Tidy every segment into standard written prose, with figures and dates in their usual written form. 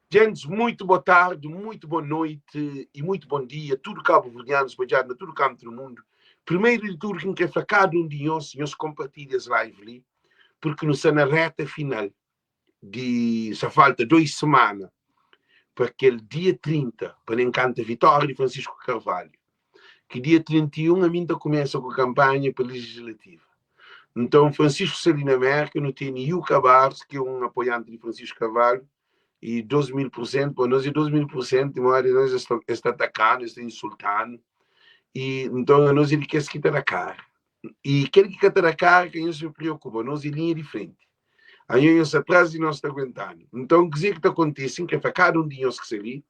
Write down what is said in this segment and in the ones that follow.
Gents, muito boa tarde, muito boa noite e muito bom dia, tudo cabo-verdianos espalhado na tudo canto do mundo. Primeiro de tudo, que quer falar cada um de nós, nós compartilha as live ali, porque nós está na reta final de, só falta 2 semanas para aquele dia 30, para nem canta Vitória de Francisco Carvalho. Que dia 31 a mim tá começa com a campanha para legislativa. Então, Francisco Salina América, não tem Yuka Barros, que é um apoiante de Francisco Carvalho, e 2 mil por cento, para nós é 2 mil por cento, e nós está, está atacando, está insultando, e então a nós ele quer se quitar a cara. E aquele que quer a cara, que não se preocupa, nós é linha de frente. Aí nós atrás e nós está aguentando. Então, o que é que está acontecendo, que é para cada um de nós que se ali,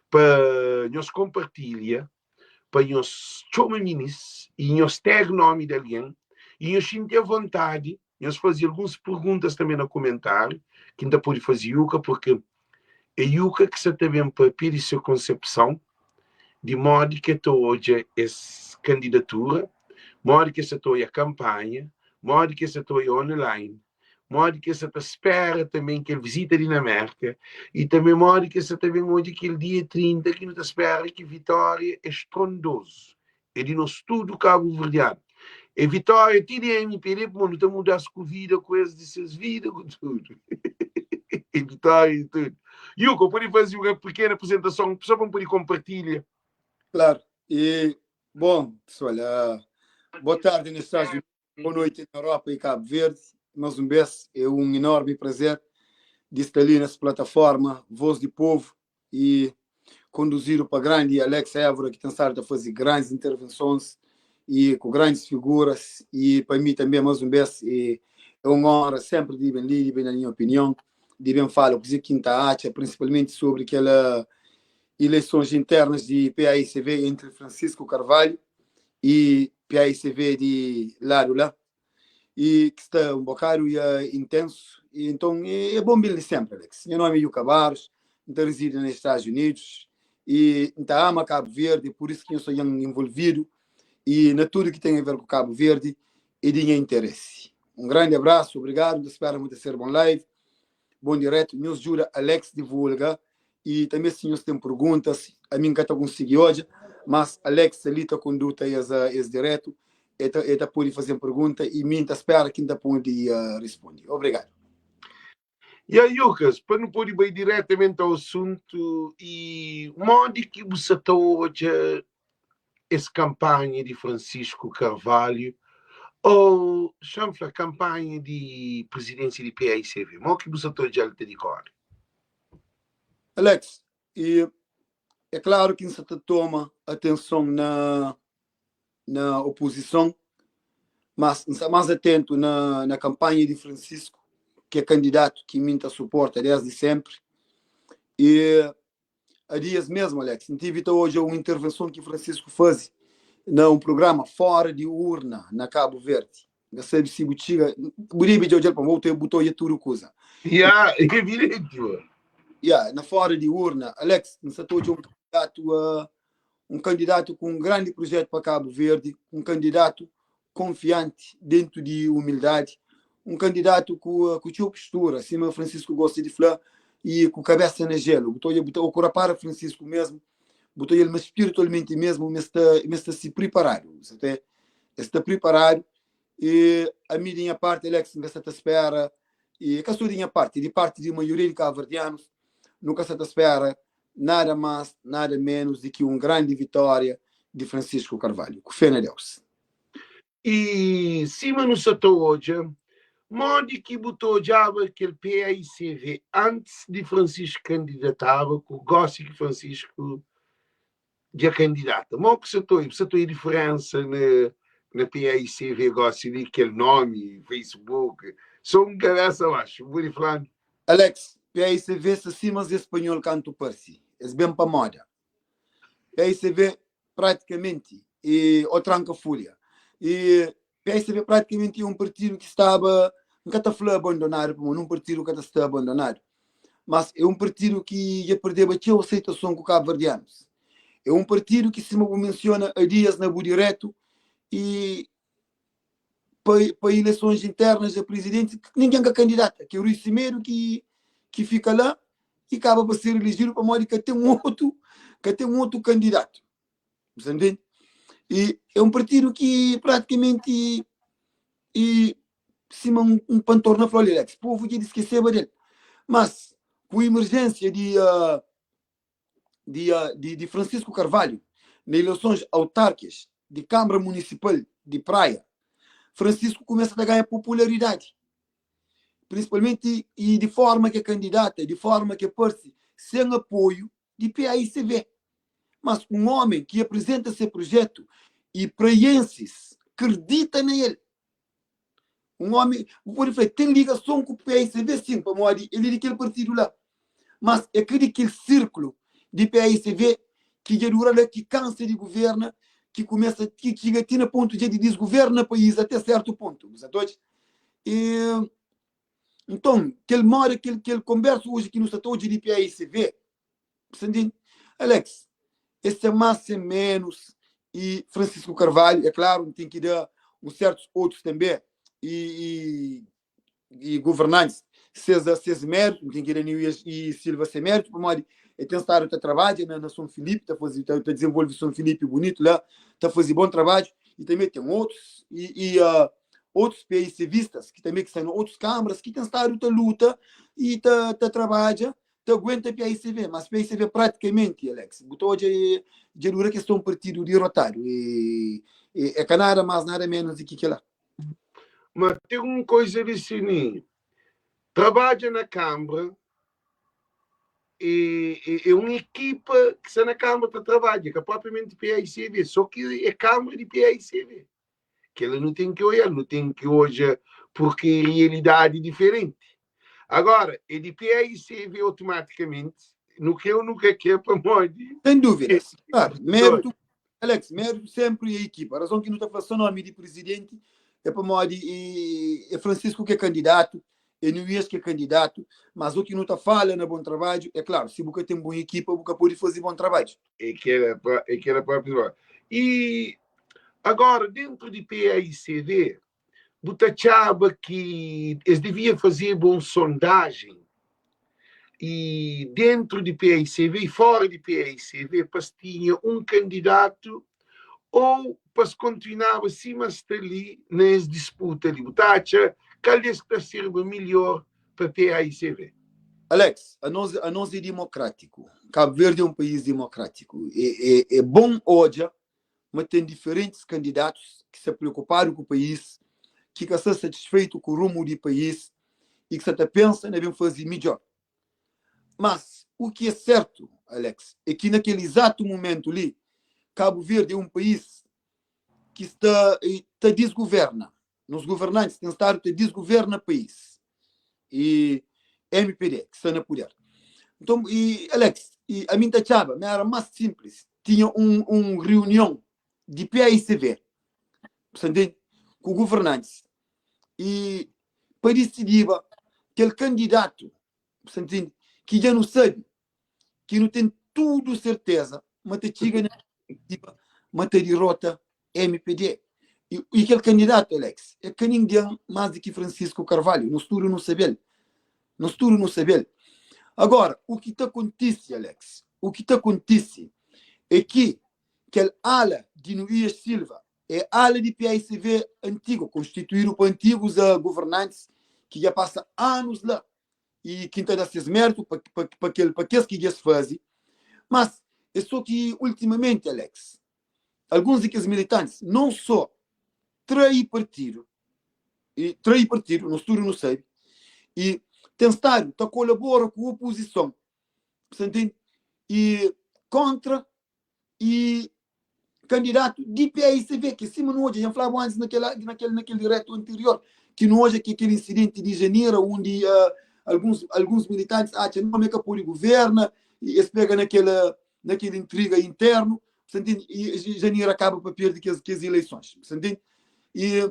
para nós compartilha, para nós chama minis, e nós ter nome de alguém, e nós sentir a vontade, nós fazer algumas perguntas também no comentário, que ainda pode fazer Yuka, porque é Yuka que se também para pedir sua concepção, de modo que estou hoje essa candidatura, modo que estou a campanha, modo que estou online, modo que você espera também que ele visita a Dinamarca e também modo que você também hoje aquele dia 30 que não te espera que vitória é estrondoso. É de nós tudo Cabo Verdeano. É vitória, tira MPD, porque não está mudar com vida, com esse de suas vidas, com tudo. É vitória e tudo. Yuko, pode fazer uma pequena apresentação só para poder compartilhar. Claro. E, bom, pessoal, uh, boa tarde nos Estados Unidos, boa noite na Europa e Cabo Verde. Mais um vez, é um enorme prazer de estar ali nessa plataforma Voz do Povo e conduzir para grande Alex Évora, que tem estado a fazer grandes intervenções e com grandes figuras. E para mim também, mais um vez, é, é uma honra sempre de bem ali, de bem na minha opinião, de bem falar o que quinta acha, principalmente sobre aquela eleições internas de PAICV entre Francisco Carvalho e PAICV de lado lá e que está um bocado e, uh, intenso. E, então é, é bom vir sempre, Alex. Meu nome é Yuka Barros, então resido nos Estados Unidos e então ama Cabo Verde, por isso que eu sou envolvido e na tudo que tem a ver com Cabo Verde e de interesse. Um grande abraço, obrigado, espero muito ser bom live, bom direto, nos ajuda Alex divulga e também se nós tem perguntas, a mim que está conseguir hoje, mas Alex ali está conduta esse, esse direto, ele pode fazer pergunta e mim está espera que ainda pode uh, responder. Obrigado. E aí, Lucas, para não poder ir diretamente ao assunto, e modo que você está hoje essa campanha de Francisco Carvalho ou chama a campanha de presidência de PAICV? Modo que você está hoje a de cor? Alex, e é claro que você toma atenção na, na oposição, mas está mais atento na, na campanha de Francisco, que é candidato que me suporta desde sempre. E há dias mesmo, Alex, tive hoje uma intervenção que Francisco faz num programa fora de urna, na Cabo Verde. Não sabe se butiga, buribi de hoje para voltar botou e tudo coisa. Yeah, é evidente. Yeah, na fora de urna, Alex, não sei hoje um candidato, uh, um candidato com um grande projeto para Cabo Verde, um candidato confiante dentro de humildade, um candidato com, com sua postura, acima Francisco gosta de falar, e com cabeça na gelo. Botou, botou, o para Francisco mesmo, botou ele, mas espiritualmente mesmo, mas está, mas está se preparado. Está, está preparado e a minha parte, Alex, nunca está espera, e a sua minha parte, de parte de maioria de cabo-verdianos, nunca se espera nada mais, nada menos do que uma grande vitória de Francisco Carvalho. Com fé na Deus. E cima no setor hoje, modo que botou já aquele PAICV antes de Francisco candidatava, com o gosto que Francisco já candidata. Modo que setor, você tem diferença na, na PAICV, gosto de aquele nome, Facebook, sou um cabeça abaixo, vou falando. Alex, PAICV se acima de espanhol canto parsi, é bem para moda. PAICV praticamente e o tranca folha. E PSB praticamente é um partido que estava, nunca está falando abandonado, como num partido que está abandonado, mas é um partido que já perdeu a aceitação com os cabo-verdianos. É um partido que se menciona há dias na direto e para, para eleições internas a presidente, ninguém é candidata, que é o Rui Semedo que, que fica lá. i kaba pa ser elejidu pamodi ka ten otu, ka ten otu kandidatu. Bu sta ntende? I é un partidu ki pratikamenti i sima un, un pantor na flor Alex, povu dja diskeseba del. Mas ku imerjênsia di uh, di, uh, di, di Francisco Carvalho na eleições autárquicas di Câmara Municipal di Praia, Francisco começa a ganhar popularidade. Principalmente e de forma que candidata, de forma que parece, sem apoio de PAICV. Mas um homem que apresenta seu projeto e praienses acredita nele. Um homem, bu pode fla, tem ligação com o PAICV sim, pamodi ele é daquele partido lá. Mas é que daquele círculo de PAICV que já dura lá, que cansa de governa, que começa, que chega até na ponto de desgoverna o país até certo ponto. Você tá E, então, aquele modo, aquele, aquele conversa hoje que nós estamos hoje de PAICV, você entende? Alex, esse é mais sem menos e Francisco Carvalho, é claro, tem que dar uns certos outros também e, e, e governantes, seus, seus méritos, tem que dar Nunes e Silva sem mérito, porque ele tem estado a trabalhar na, na São Filipe, está fazer, tá, tá desenvolve São Filipe bonito lá, está fazendo bom trabalho, e também tem outros, e, e uh, outros PICvistas, que também que estão em outras câmaras, que têm estado a luta e tá, tá trabalha, ta aguenta PAICV, mas PAICV praticamente, Alex, bu ta odja dja dura ki es sta un partidu dirotadu e é ka nada mas nada menos di ki kila. Ma ten un koiza di Sininho, trabadja na Kambra é un ekipa ki sta na Kambra ta trabadja, ka propriamenti PAICV, so ki é Kambra di PAICV. Kela nu ten ki oial, nu ten ki odja porque é realidadi diferenti. Agora, é di PAICV automaticamente, nu kre ou nu ka kre, pamodi. Sem dúvidas. Claro, mérito, Alex, mérito sempre é equipa. A razão que nu ta fla só nome di presidente é pamodi é Francisco que é candidato, é Nuías que é candidato, mas o que nu ta fala na bom trabalho, é claro, se bu ka tem bom equipa, bu ka pode fazer bom trabalho. É que era, é que era próprio. E agora, dentro de PAICV, bu ta atxaba ki es devia fazeba un sondajen i dentru di PAICV i fora di PAICV pa es tinha un kandidatu ou pa es kontinuaba sima es sta li na es disputa li? Bu ta atxa kal di es ki ta sirba milhor pa PAICV? Alex, anos, anos é dimokrátiku. Kabu Verdi é un país dimokrátiku. É, é, é bon odja ma ten diferentis kandidatus ki sta preokupadu ku país, ki ka sta satisfeitu ku rumu di país i ki sta ta pensa na ben faze midjor. Mas, u ki é sertu, Alex, é ki na kel izatu mumentu li, Kabu Verdi é un país ki sta ta disguverna. Nos guvernantis ten stadu ta disguverna país. E MPD, ki sta na puder. Nton, e Alex, e ami N ta atxaba ma éra más sinplis tinha un, un riunion di PAICV, bu sta ntende, ku guvernantis e pa disidiba kel kandidatu, bu sta ntende, ki dja nu sabe ki nu ten tudu serteza ma ta txiga na ma ta dirota MPD. E, e kel kandidatu, Alex, é ka ningen más di ki Francisco Carvalho. Nos tudu nu sabe-l. Nos tudu nu sabe-l. Agora, u ki ta kontise, Alex, u ki ta kontise é ki kel ala di Nuías Silva é ala di PAICV antigu, konstituídu pa antigus uh, governantis ki dja pasa anus la i ki N ta da ses méritu pa, pa, pa, kel, pa kes ki dja es faze. Mas é só ki ultimamenti, Alex, alguns di kes militantis não só trai partidu, e trai partidu, nos tudu nu sabe, e ten stadu ta kolabora ku oposison, você entende? E kontra e kandidatu di PAICV, ki sima nu odja, dja N flaba antis na kel, na kel, na kel diretu anterior, ki nu odja ki kel insidenti di Janira, undi uh, alguns, alguns militantis atxa não, ma ka pode governa, e es pega na kel, na kel intriga internu, você entende? E Janira acaba pa perde kes, kes eleições, você entende? E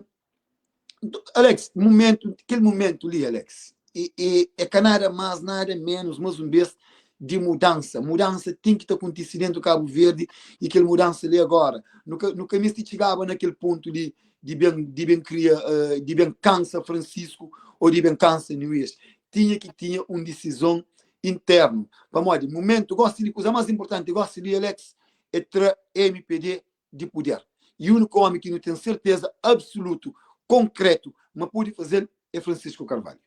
Alex, momento, kel momento li, Alex, é, é, é ka nada mais, nada menos, mais um vez, de mudança. Mudança tem que ta acontecer dentro do Cabo Verde e kel mudança li agora. Nunca, nunca mesti chegava naquele ponto de, de bem, de bem cria, uh, de bem cansa Francisco ou de bem cansa Nuías. Tinha que tinha uma decisão. internu. Pamodi mumentu gosi li, kuza más inpurtanti gosi li, Alex, é tra mpd di puder. E úniku ómi ki nu ten serteza absolutu, konkretu, ma pode faze-l é Francisco Carvalho.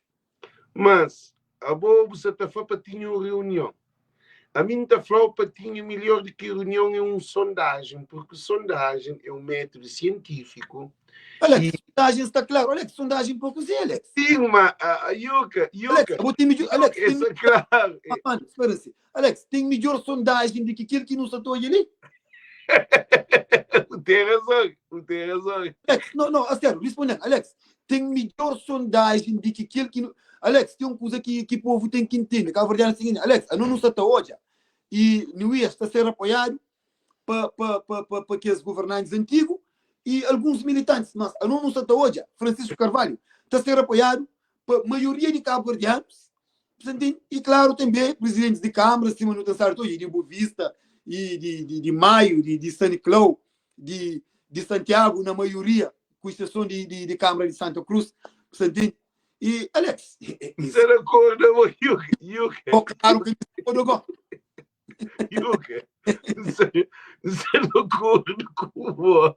Mas, abo bu sa ta fla pa tinha un reunion. Ami N ta fla-u pa tinha melhor di ki reunion é un sondajen, purki sondajen é un métodu sientífiku Alex, i. sondajen sta klaru. Alex, sondajen pa kuzê, Alex? Sim, ma a Yuka, Alex, Yuka, abo ten midjor, Alex, Yuka, ten essa klaru. Ma, mano, spera si. Alex, ten midjor sondajen di ki kel ki nu sa ta odja li? Bu ten razon, bu ten razon. Alex, no, no, a sério, responde-m. Alex, ten midjor sondajen di ki kel ki nu. Alex, ten un kuza ki, ki povu ten ki ntende. Kabuverdianu é siginti, Alex, ano nu sa ta odja i Nuías ta ser apoiadu pa, pa, pa, pa, pa kes governantis antigu i alguns militantis, mas ano nu sa ta odja Francisco Carvalho ta ser apoiadu pa maioria di kabuverdianus Você entende? E claro também presidentes de câmara, sima nu ta sabe tudo, de Boa Vista, e de, de, de Maio, de, de São Nicolau, de, de Santiago, na maioria, com exceção de, de, de Câmara de Santa Cruz. Você entende? E, Alex, Você não acorda, bo, Yuka, Yuka, oh, claro que me agora. Yuka. Você você não acorda com bo.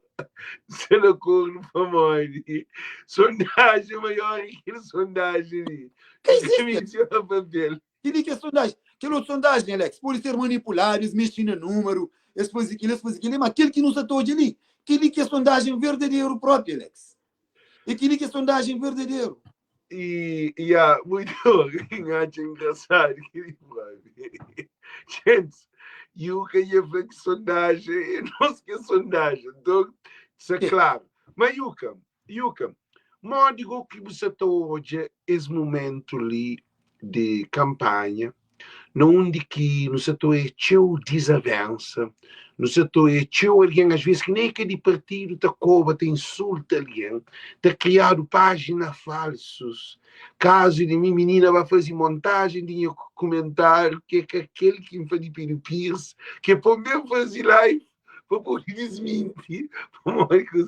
Você não acorda pa modi. Sondagem maior que aquele sondagem ali. Que existe? Menciona papel. Kel-li ki é sondagem. Kel otu sondagem, Alex, pode ser manipulado, es mexe na número, es faze kel-li, es faze kel-li, ma kel ki nu sa ta odja li, kel-li ki é sondagem verdaderu propi, Alex. É kel-li ki é sondagem verdaderu. E, e há muito acho engraçado que Gente, e o que ia falar que sondagem, eu não sei que é sondagem, então, isso é claro. Mas Yuka, Yuka, modo que você está hoje, esse momento ali de campanha, na undi ki nu sa ta oia txeu dizavensa, nu sa ta oia txeu algen, as ves ki nen ka di partidu, ta koba, ta insulta algen, ta kriadu pajina falsus. Kazu di mi, minina ba faze montajen di nha kumentariu, ki é ka kel ki N fla di Pedro Pires, ki é pa-m ben faze live pa pode disminti, pamodi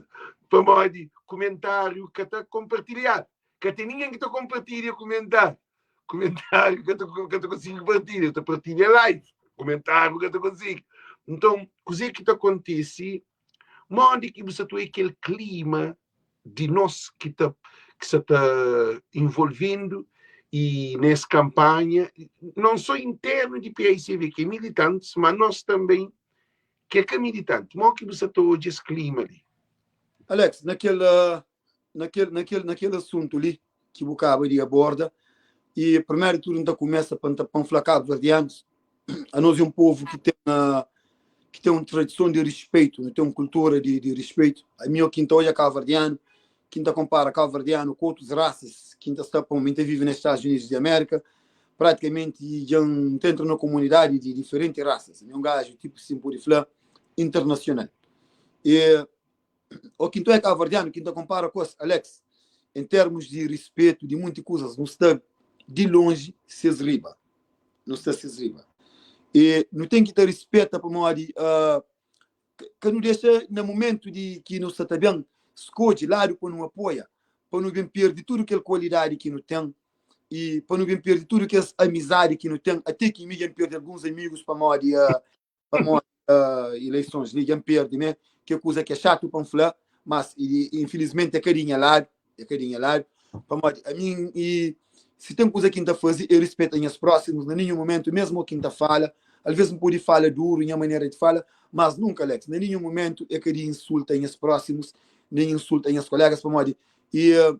pamodi kumentariu ka ta konpartilhadu, ka ten ningen ki ta konpartilha kumentariu. Kumentáriu ka ta, ka ta konsigi partilha, ta partilha live, kumentáriu ka ta konsigi. Nton, kuzê ki ta kontise? Modi ki bu sa ta oia kel klima di nos ki ta ki sa ta involvendu i nes kanpanha, non só internu di PAICV, ki é militantis, ma nos tanben ki é ka militanti. Modi ki bu sa ta odja es klima li? Alex, na kel na kel na kel na kel asuntu li ki bu kaba di aborda i primeru di tudu N ta kumesa pa N ta pa N fla kabuverdianus anos é un povu ki ten ki ten un tradison di rispeitu nu ten un kultura di di rispeitu ami o ki N ta odja kabuverdianu ki N ta konpara kabuverdianu ku otus rasas ki N ta sta pa mi N ta vive na Estados Unidos di Amérika pratikamenti dja N ta entra na komunidadi di diferenti rasas ami é un gaju tipu si N pode fla internasional e O ki nton é kabuverdianu ki N ta konpara ku es, Alex, en termus di rispetu, di munti kuzas, nu sta di lonji ses riba. Nu sta ses riba. E nu ten ki ta rispeta pamodi uh, ka nu dexa na mumentu di ki nu sta ta ben skodje ladu pa nu apoia, pa nu ben perde tudu kel kualidadi ki nu ten i pa nu ben perde tudu kes amizadi ki nu ten, ate ki mi dja N perde alguns amigus pamodi uh, pamodi uh, ileisons li dja N perde me, ke kuza ki é xatu pa N fla, mas infilismenti é ka di nha ladu, é ka di nha ladu, pamodi ami i si ten kuza ki N ta faze é rispeta nhas próximus na ninhun momentu, mesmu ki N ta fala, alvês N pode fala duru, nha manera di fala, mas nunka, Alex, na ninhun momentu é ka di insulta nhas próximus, nen insulta nhas kolegas, pamodi i uh,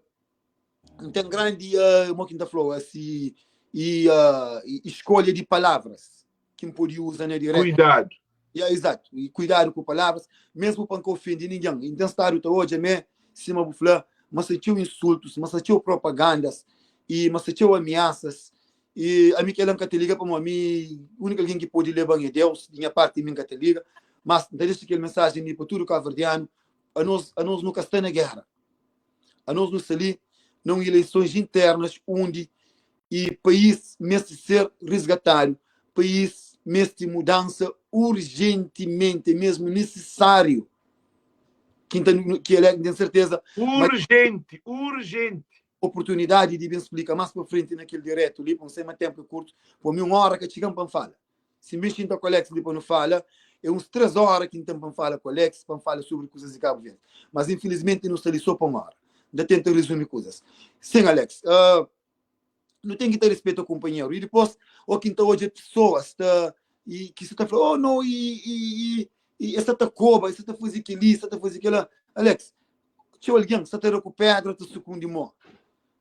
N ten grandi, uh, mo ki N ta fla-u, asi, i, uh, escolha di palavras ki N pode uza na diretu. Kuidadu. Ya, exato. E kuidadu ku palavras, mesmu pa N ka ofende ningen. N ten stadu ta odja me, sima bu fla, ma sta txeu insultus, ma sta txeu propagandas, e ma sta txeu ameaças. E ami kela N ka ta liga, pamodi ami úniku algen ki pode leba-m é Deus. Di nha parti, mi N ka ta liga. Mas N ta dexa kel mensajen li pa tudu kabuverdianu, anos, anos nu ka sta na gera. Anos nu sta li na un ileisons internas undi i país meste ser risgatadu, país meste mudansa urgentimenti, é mesmu nisisáriu. Ki N ta, ki el é, N ten serteza ma Urgenti, urgenti. oportunidadi di ben splika más pa frenti na kel diretu li, pa N sai ma ténpu é kurtu, pa mi un óra ka txiga-m pa N fala. Si N ben xinta ku Alex li pa nu fala, é uns 3 óra ki N ten pa N fala ku Alex, pa N fala sobri kuzas di Kabu Verdi. Mas infilismenti nu sta li sô pa un óra. N ta tenta rizumi kuzas. Sin, Alex, nu ten ki ta rispeta kunpanheru. I dipôs, ô ki N ta odja pesoas ta i ki sta ta fla, oh no, i i i i es sta ta koba, es sta ta faze kel-li, es sta ta faze kel-la. Alex, txeu algen sta ta da ku pédra ta sukundi mô,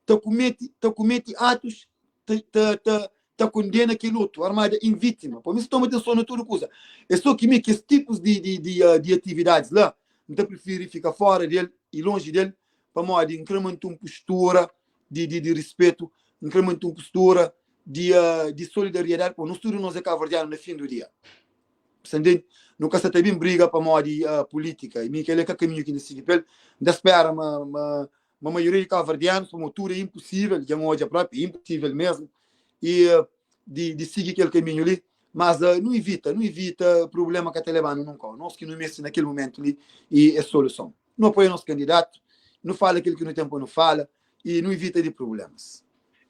ta kumete ta kumete atus ta ta ta ta kondena kel otu armada in vítima. Pa mi, si toma atenson na tudu kuza. É sô ki mi kes tipus di di di di atividadis la, N ta prifiri fika fora del i lonji del, pamodi N kre mante un postura di di di rispetu, N kre mante un postura di di solidariedadi, pamodi nos tudu nos é kabuverdianu na fin du dia. Sa ntende? Nu ka sa ta ben briga pamodi pulítika, i mi kel é ka kaminhu ki N ta sigi pa el. N ta spera ma ma ma maioria di kabuverdianus, pamodi tudu é inpusível, dja N odja propi, é inpusível mesmu i di di sigi kel kaminhu li, mas nu ivita, nu ivita, prubléma ka ta leba-nu nunka. Nos ki nu meste na kel mumentu li i é soluson. Nu apoia nos kandidatu, nu fala kel ki nu ten pa nu fala i nu ivita di prublémas.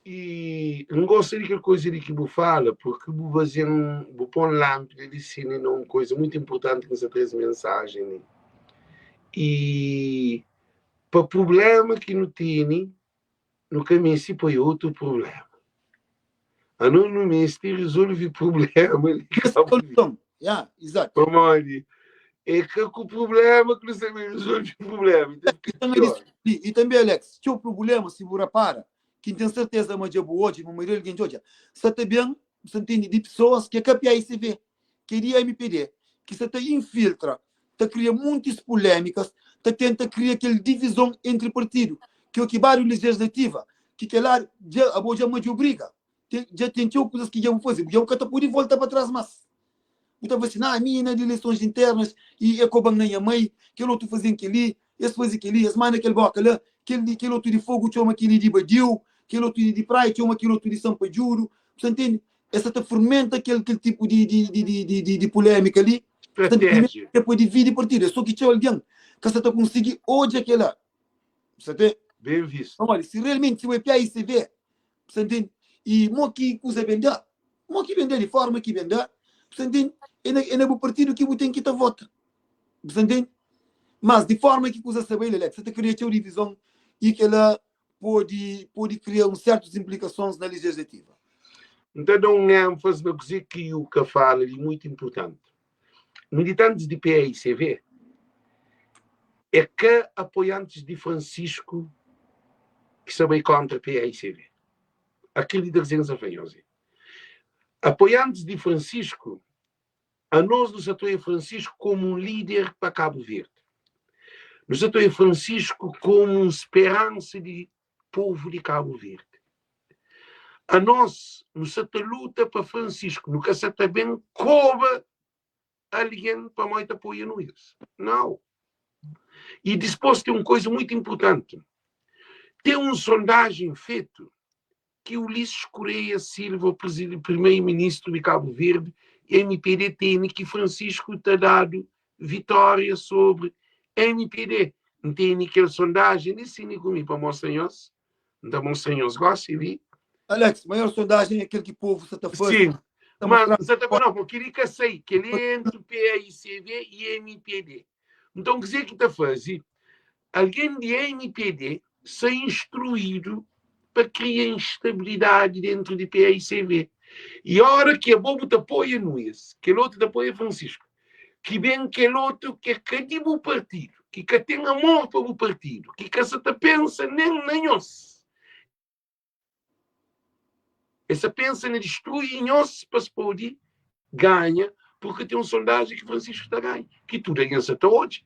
I N gosta di kel koza li ki bu fala, purki bu faze-m, bu pô-m lánpida di sini na un koza mutu inpurtanti ki N sta traze mensajen li. I pa prubléma ki nu tene, nu ka meste poi otu prubléma. Anos nu meste rezolve prubléma li. Soluson. Ya, izatu. Pamodi é ka ku prubléma ki nu sta ben rezolve prubléma. Então fica E também pior. disse, e também Alex, txeu problema si bu repara, ki N ten serteza ma dja bu odja, ma maioria di algen dja odja, sta ta ben, bu sta ntende, di pesoas ki é ka PAICV, ki é di MPD, ki sta ta infiltra, ta kria muntis pulémikas, ta tenta kria kel divizon entri partidu, ki o ki badu legislativa, ki kel-la dja abo dja ma dja obriga, dja ten txeu kuzas ki dja bu faze, dja bu ka ta pode volta pa tras más. Bu ta fla si, na mi na di ileisons internas i e koba-m na nha mai, kel otu faze-m kel-li, es faze kel-li, es manda kel boka la, kel di kel otu di Fogu txoma kel-li di badiu, kel otu di di Praia txoma kel otu di Sanpadjudu. Bu sta ntende? Es sta ta fermenta kel kel tipu di di di di di di di pulémika li, sta Stratéjia. pa dividi partidu. É sô ki txeu algen ka sta ta konsigi odja kel-la. Bu sta te? Ben vistu. Pamodi si realmenti si bu é PAICV, Bu sta ntende? I mo ki kuza ben da? Mo ki ben da? Di forma ki ben da? Bu sta ntende? É na, é na bu partidu ki bu ten ki ta vota. Bu sta ntende? Mas di forma ki kuza sta bai la, sta ta kria txeu divizon i kela pode, pode kria un sertus implikasons na legislativa. N ta da un énfase na kuzê ki Yuka fala li, mutu inpurtanti. Militantis di PAICV é ka apoiantis di Francisco ki sta bai kontra PAICV. Akredita kuzê ki N sta fla nhos li. Apoiantis di Francisco, anos nu sta ta oia Francisco komu un líder pa Kabu Verdi. Nu sta ta oia Francisco komu un speransa di povu di Kabu Verdi. Anos nu sa ta luta pa Francisco, nu ka sa ta ben koba algen pamodi ta apoia Nunes. Nau. I dispos ten un koisa muitu inpurtanti. Ten un sondajen fetu ki Ulisses Correia Silva, primeiro-ministru di Kabu Verdi, mpd tene ki Francisco ta dadu vitória sobri mpd. N tene kel sondajen li sin li ku mi pa mostra nhos. N ta mostra nhos gosi li. Alex, maior sondajen é kel ki povu sa ta faze. Sim, mas N sa ta fla, nau, kel li ka sai, kel li é entri PAICV i mpd. Nton, kuzê ki ta faze? Algen di mpd sa instruídu pa kria instabilidadi dentru di PAICV. I ora ki abo bu ta apoia Nunes, kel otu ta apoia Francisco, ki ben kel otu ki é ka di bu partidu, ki ka ten amor pa bu partidu, ki ka sa ta pensa nen na nhos, es sa pensa na distrui nhos pa es pode ganha, purki ten un sondajen ki Francisco ta ganha, ki tudu algen sa ta odja.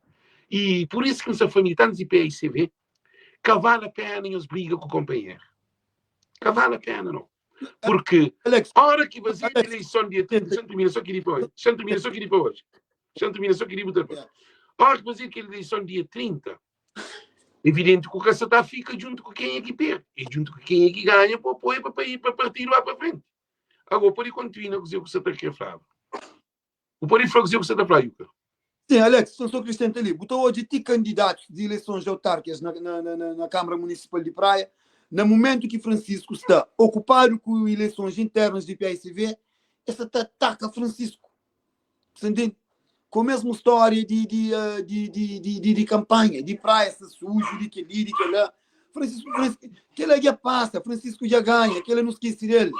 I pur isu ki N sa fla militantis di paicv, ka vale a pena nhos briga ku konpanheru. Ka vale a pena nau. Purki Alex, ora ki fazedu Alex, eleison dia 30, xa N tirmina so kili pa oji, xa N tirmina so kili pa oji, xa N tirmina so kili bu ta fla. Ora ki fazedu kel eleison dia 30, Evidenti ku ka sa ta fika djuntu ku kenha ki perde, e djuntu ku kenha ki ganha pa apoia pa pa pa partidu ba pa frenti. Agora, pode kontinua kuzê ku sa ta kre flaba. Bu pode fla kuzê ku sa ta fla, Yuka. Sim, Alex, só só acrescenta ali. Bu ta odja ti candidatos di eleições autárquicas na, na, na, na Câmara Municipal de Praia. Na momentu ki Francisco sta okupadu ku ileisons internas di paicv, es sta ta ataka Francisco. Sa ntende? Ku mesmu stória di, di, di, di, di, di, di kampanha, di praia sta suju, di kel-li, di kel-la. Francisco, Francisco, kel-la dja pasa, Francisco dja ganha, kel-la nu skese del.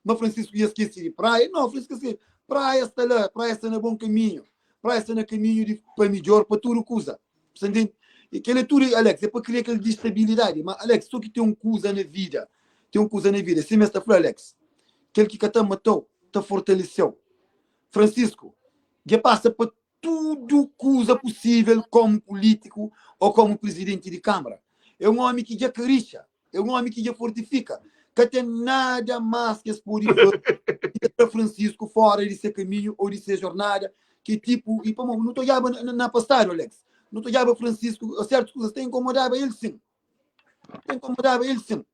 Ma Francisco dja skese di praia? Não, Francisco skese. Praia sta la, praia sta na bom kaminhu. Praia sta na kaminhu di pa midjor, pa tudu kuza. Sa ntende? E kel-la tudu, Alex, é pa kria kel distabilidadi. Ma Alex, so ki ten un kuza na vida, ten un kuza na vida. Sima es ta fla, Alex, kel ki ka ta matau, ta fortaleseu. Francisco dja pasa pa tudu kuza pusível komu pulítiku ô komu prizidenti di Kâmara. É un ómi ki dja karixa, é un ómi ki dja fortifika. Ka ten nada más ki es pode faze ki ta tra Francisco fóra di se kaminhu ô di se jornada, ki é tipu, i pamodi nu ta odjaba na pasadu, Alex, nu ta odjaba Francisco, sértus kuzas ta inkomodaba el sin. Ta inkomodaba el sin.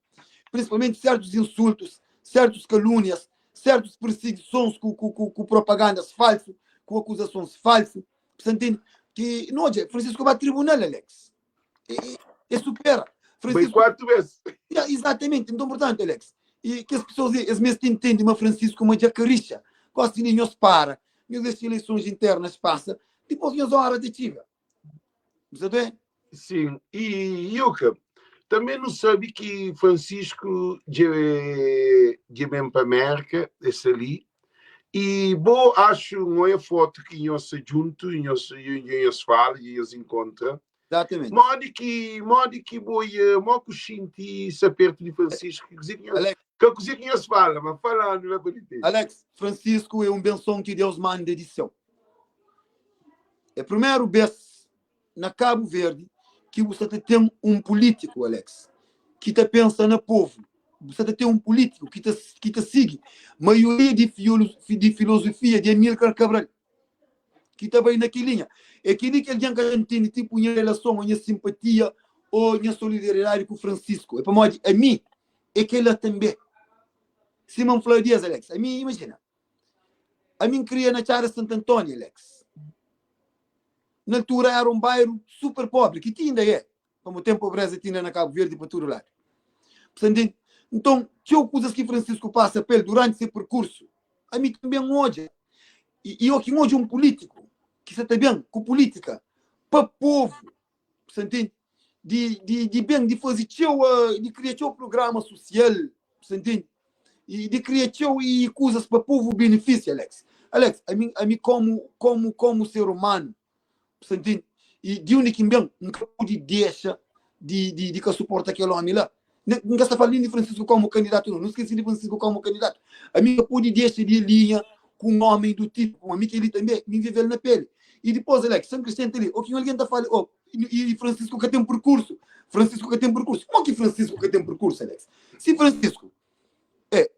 Prinsipalmenti sértus insultus, sértus kalúnias, sértus pirsigisons ku, ku, ku, ku propagandas falsu, ku akuzasons falsu. Sa ntende? Ki, nu odja, Francisco ba tribunal, Alex. E, e, e supera. Bai Francisco, 4 bes. Ya, exatamente. Então, portanto, Alex, e que as pessoas, eles mesmo entendem, mas Francisco, mas já caricha. Gosta de nós para. Nós deixa eleições internas passa, depois nós hora de chiga. Você tem? Sim, e Yuka, também não sabe que Francisco dja dja ben pa América, esse ali, e bo acho não é foto que nhos sta junto, nhos nhos fala, nhos encontra. Exatamente. Modi ki modi ki bo ia, mo ku xinti sa perto di Francisco, que kuze ki nhos, Alex, ka kuze ki nhos fala, ma falando la pa di Alex, Francisco é um benção que Deus manda de céu. É primeiro vez na Cabo Verde ki bu sta ta ten un político, Alex, ki ta pensa na povo. Bu sta ta ten un político ki ta, ki ta sigi maioria di, di filosofia di Amílcar Cabral, ki ta bai na ki linha. É kel-li ki algen ka ta ntende, tipo nha relason ou nha simpatia ou nha solidariedade ku Francisco. É pamodi ami é kel-la tanbê. Sima N fla dias, Alex, ami, imajina, Ami N kria na Txada Santu Antóniu, Alex. Na altura éra un bairu super pobri, ki ti inda é, pamodi ten pobreza ti inda na Kabu Verdi pa tudu ladu. Bu sta ntende? Nton, txeu kuzas ki Francisco pasa pa el duranti se perkursu, ami tanbe N odja. I, i o ki N odja un pulítiku ki sa ta ben ku pulítika pa povu, bu sta ntende? Di, di, di ben, di faze txeu, di kria txeu prugrama susial, bu sta ntende? I di kria txeu i kuzas pa povu benefisia, Alex. Alex, ami, ami komu, komu, komu ser umanu, bu ntende? I di undi ki N ben, N ka pudi dexa di, di, di ka suporta kel omi la. N ka sta fala nin di Francisco komu kandidatu, no. Nu skesi di Francisco komu kandidatu. Ami N ka pudi dexa di alinha ku un omi du tipu, ami kel-li tanbe, mi N vive-l na peli. I dipos, Alex, San Krisente li, o ki un algen ta fala, oh, i Francisco ka ten perkursu. Francisco ka ten perkursu. Como ki Francisco ka ten perkursu, Alex? Si Francisco, é,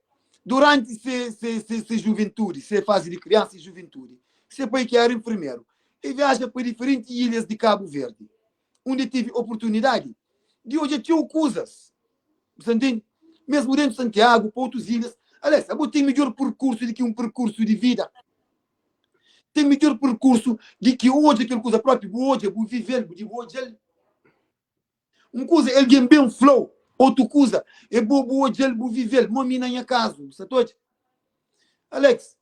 durante se, se, se, se juventude, se fase de criança e juventude, se pai que era enfermeiro, e viaja para diferentes ilhas de Cabo Verde, onde tive oportunidade de odja txeu kuzas. Você entende? Mesmo dentro de Santiago, para outras ilhas. Alex, abo tem melhor percurso do que um percurso de vida. Ten midjor perkursu di ki odja kel kuza propi, bu odja, bu vive-l, bu di bu odja-l. Un kuza é algen ben fla-u, otu kuza é bo bu odja-l, bu vive-l. Mo mi na nha kazu, bu sa ta odja? Alex,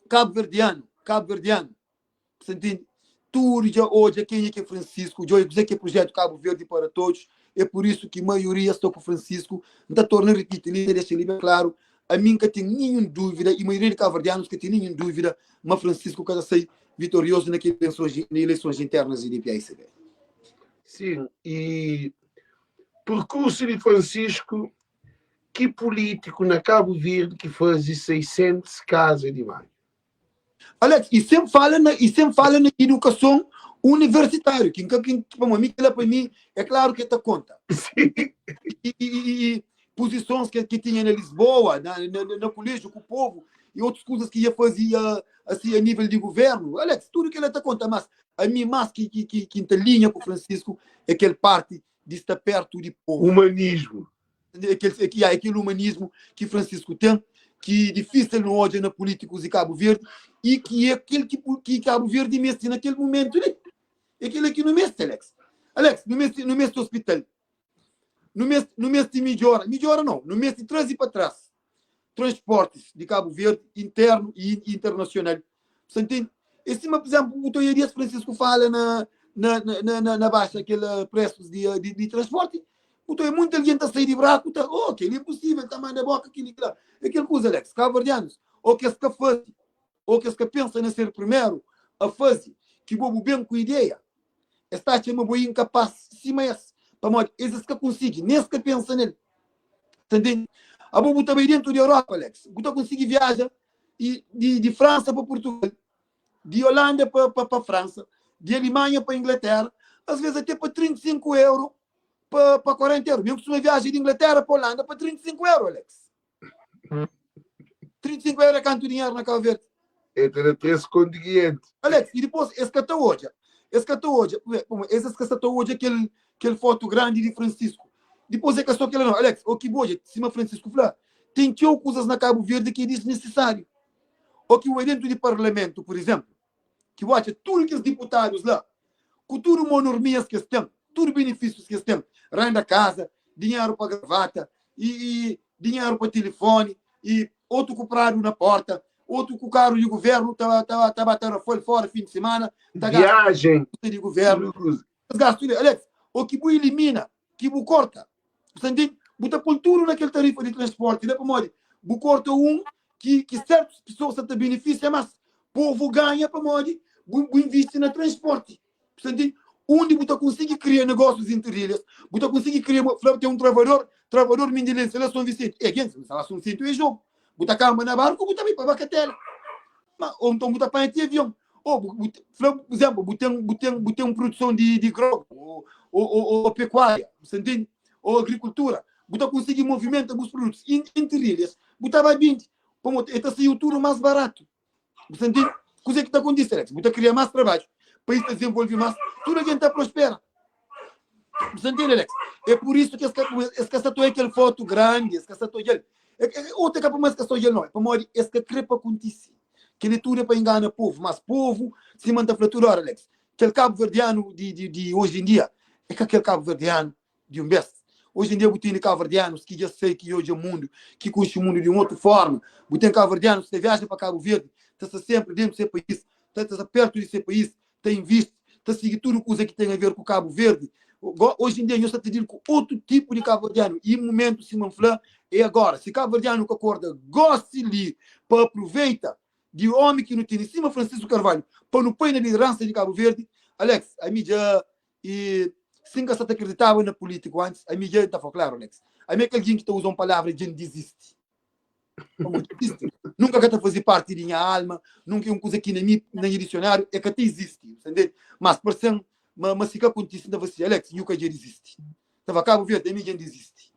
kabuverdianu, kabuverdianu, bu sa ntende? Tudu dja odja kenha ki é Francisco, dja odja kuzê ki é projetu Cabo Verde para Todos, é pur isu ki maioria sta ku Francisco. N ta torna ripiti li, n ta dexa li ben klaru, ami N ka ten ninhun dúvida i maioria di kabuverdianus ka ten ninhun dúvida ma Francisco ka ta sai vitoriozu na kel na ileisons internas di PICB. Sin, i perkursu di Francisco, ki pulítiku na Kabu Verdi ki faze 600 kaza di banhu? Alex, e sem fala na, e sem fala na educação universitário, que nunca que pa mim que lá para mim é claro que tá conta. Sim. E, e, e, e posições que, que tinha na Lisboa, na, na, na colégio com o povo e outras coisas que ia fazer assim a nível de governo. Alex, tudo que ela tá conta, mas a mim mais que que que, que linha com o Francisco é aquele parte de estar perto de povo. Humanismo. Aquele, aquele, aquele humanismo que Francisco tem, que é difícil não odja na políticos de Cabo Verde e que é aquele que, que Cabo Verde meste naquele momento ali. É aquele aqui no meste, Alex. Alex, no meste, no meste hospital. Nu meste, nu meste midjora, midjora nau, nu meste traze pa tras transportis di Kabu Verdi, internu i internasional. Sa ntende? É sima, pur izénplu, bu ta oia Dias Francisco fala na, na, na, na, na baixa kel presus di, di, di transporti, bu ta oia munti algen ta sai di braku ta, oh, kel-li é imposível, ta manda boka kel-li, kel-la. É kel kuza, Alex, kabuverdianus, ô kes ka faze, ô kes ka pensa na ser primeru a faze, ki bo bu ben ku ideia, Es ta atxa ma bo é inkapás sima es, pamodi es es ka konsigi, nen es ka pensa nel. Ta ntende? Abo bu ta bai dentu di Europa, Alex, bu ta konsigi viaja i di, di Fransa pa Portugal, di Holanda pa, pa, pa Fransa, di Alemanha pa Inglaterra, às vezes até pa 35 euro, pa, pa 40 euro. Mi N kustuma viaja di Inglaterra pa Holanda pa 35 euro, Alex. 35 euro é kantu dinheru na Cabo Verde? É ta da 3 kontu 500. Alex, e dipôs es ka ta odja, es ka ta odja, es es ka sa ta odja kel, kel fotu grandi di Francisco. Dipôs é ka só kel-la nau, Alex, o ki bu odja, sima Francisco fla, ten txeu kuzas na Cabo Verde ki é disnisisáriu. O ki bu bai dentu di parlamentu, pur izénplu, ki bu atxa tudu kes diputadus la, ku tudu monormias ki es ten, tudu benefísius ki es ten, renda kaza, dinheru pa gravata, i, i dinheru pa tilifoni, i otu ku pradu na porta, otu ku karu di guvernu ta, ta, ta ba Tarrafal fora fin di simana, ta gasta Viajen, di guvernu. tudu kuza. Es gastu li, Alex, o ki bu ilimina, ki bu korta, bu ta ntende? Bu ta pol tudu na kel tarifa di transporti la, pamodi bu korta un ki, ki sertus pesoas sa ta benefisia, mas povu ganha pamodi bu, bu invisti na transporti. Bu ta ntende? Undi bu ta konsigi kria negósius entri ilhas, bu ta konsigi kria, fla ten un travador, travador mindilensi la Son Visenti. E gentis, bu sta la Son Visenti é jogu. Bu ta kanba na barku, bu ta bai pa Bakatela. Ma, ou nton bu ta panha ti avion. Ou bu, bu, fla, por exemplo, bu ten, bu ten, bu ten un produson di, di grog, ou, ou, ou, ou pecuária, bu ta ntende? Ou agricultura. Bu ta konsigi movimenta bus produtos entri ilhas, bu ta bai bindi. Pamodi e ta saiu tudu mas baratu. Bu ta ntende? Kuzê ki ta kontise, Alex? Bu ta kria más trabadju, país ta dizenvolve más, tudu algen ta prospera. Bu ta ntende, Alex? É pur isu ki es ka, es ka sta ta odja kel fotu grandi, es ka sta ta odja-l. Otu é ka pamodi es ka sta odja-l, nau, é pamodi es ka kre pa kontise. Kel-li tudu é pa ingana povu, mas povu, sima N ta fla tudu óra, Alex, kel kabuverdianu di, di, di oji en dia é ka kel kabuverdianu di un bes. Oji en dia bu tene kabuverdianus ki dja sai, ki dja odja mundu, ki konxe mundu di un otu forma. Bu ten kabuverdianus ki ta viaja pa Kabu Verdi, ta sta senpri dentu se país, ta sta pertu di se país, ta invisti, ta sigi tudu kuza ki ten a ver ku Kabu Verdi. Oji en dia nhos sta ta dil ku otu tipu di kabuverdianu i mumentu, sima N fla, é agora. Si kabuverdianu ka korda gosi li pa apruveita di omi ki nu tene sima Francisco Carvalho pa nu poi na lideransa di Kabu Verdi, Alex, ami dja I si N ka sa ta kriditaba na pulítiku antis, ami dja N ta fla, Klaru, Alex, ami é kel algen ki ta uza un palavra dja N dizisti. Pamodi dizisti nunka ka ta faze párti di nha alma, nunka é un kuza ki na mi, na nha disionáriu, é ka ta izisti. Bu ta ntende? Mas parse-m ma, ma si ka kontise, N ta fla si, Alex, nhu ka dja dizisti. N ta fla, Kabu Verdi, ami dja N dizisti.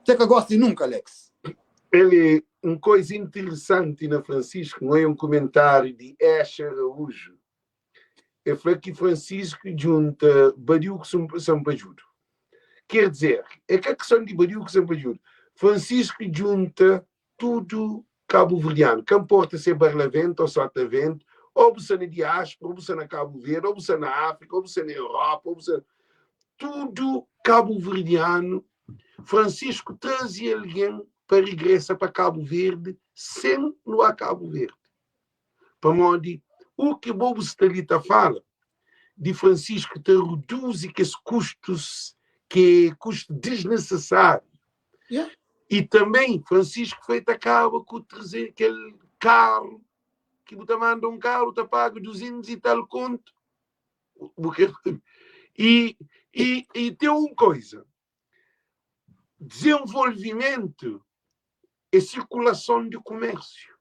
Txê ka gosta nunka, Alex. El é un koisa interesanti na Francisco, N oia un kumentáriu di Esha Araújo, El fla ki Francisco djunta badiu ku sanpadjudu. Ker dizer, é ka kison di badiu ku sanpadjudu. Francisco djunta tudu kabuverdianu, ka nporta si é Barlavento ou Sotavento, ou bu sta na diáspora, ou bu sta na Kabu Verdi, ou bu sta na Áfrika, ou bu sta na Europa, ou bu sta. Tudu kabuverdianu, Francisco traze algen pa regresa pa Kabu Verdi sen luar Kabu Verdi. Pamodi u ki bo bu sta li ta fala di Francisco ta reduzi kes kustus ki é kustu desnecessário. Yeah. E também Francisco foi ta kaba ku 300, kel carro ki bu ta manda um carro ta paga 200 e tal conto. Bu ke e, e, e tem um coisa desenvolvimento é sirkulason di kumérsiu.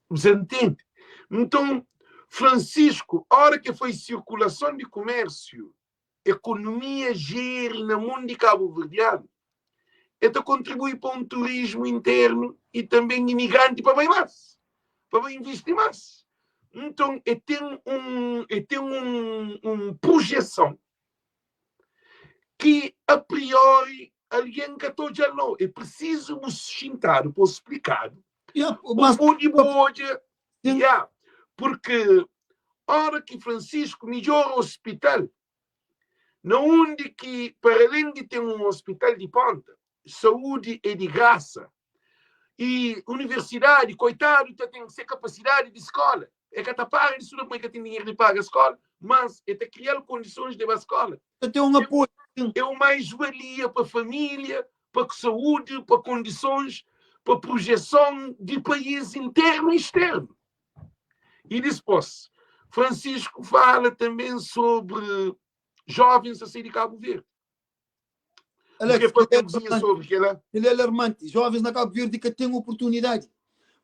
Você ntende? Nton, Francisco, ora ki foi sirkulason di kumérsiu, ekonomia jeri na mun di kabuverdianu, e ta kontribui pa un turismu internu i tanben imigranti pa bai más, pa bai invisti más. Nton, e ten un, e ten un, un projeson ki a priori algen ka ta odja-l nau. É prisizu bu xintadu pa bu splikadu. Ya, Bu mas pode bu odja, Sim. ya, porque ora ki Francisco midjora hospital, Na undi ki, para alén di ten un ospital di ponta, saúdi é di grasa i universidadi, koitadu ta ten se kapasidadi di skola, e ka ta para di studa pamodi e ka ten dinheru di paga skola, mas e ta kria-l kondisons di ba skola. Ta ten un apoiu, sin. É un mais-valia pa família, pa saúdi, pa kondisons, pa projeson di país internu i externu. I dispôs, Francisco fala tanbê sobri jovens ta sai di Kabu Verdi. Alex, Bu krê papia un kuzinha sobri kel-la? Kel-li é alarmanti. Jovens na Kabu Verdi ka ten oportunidadi.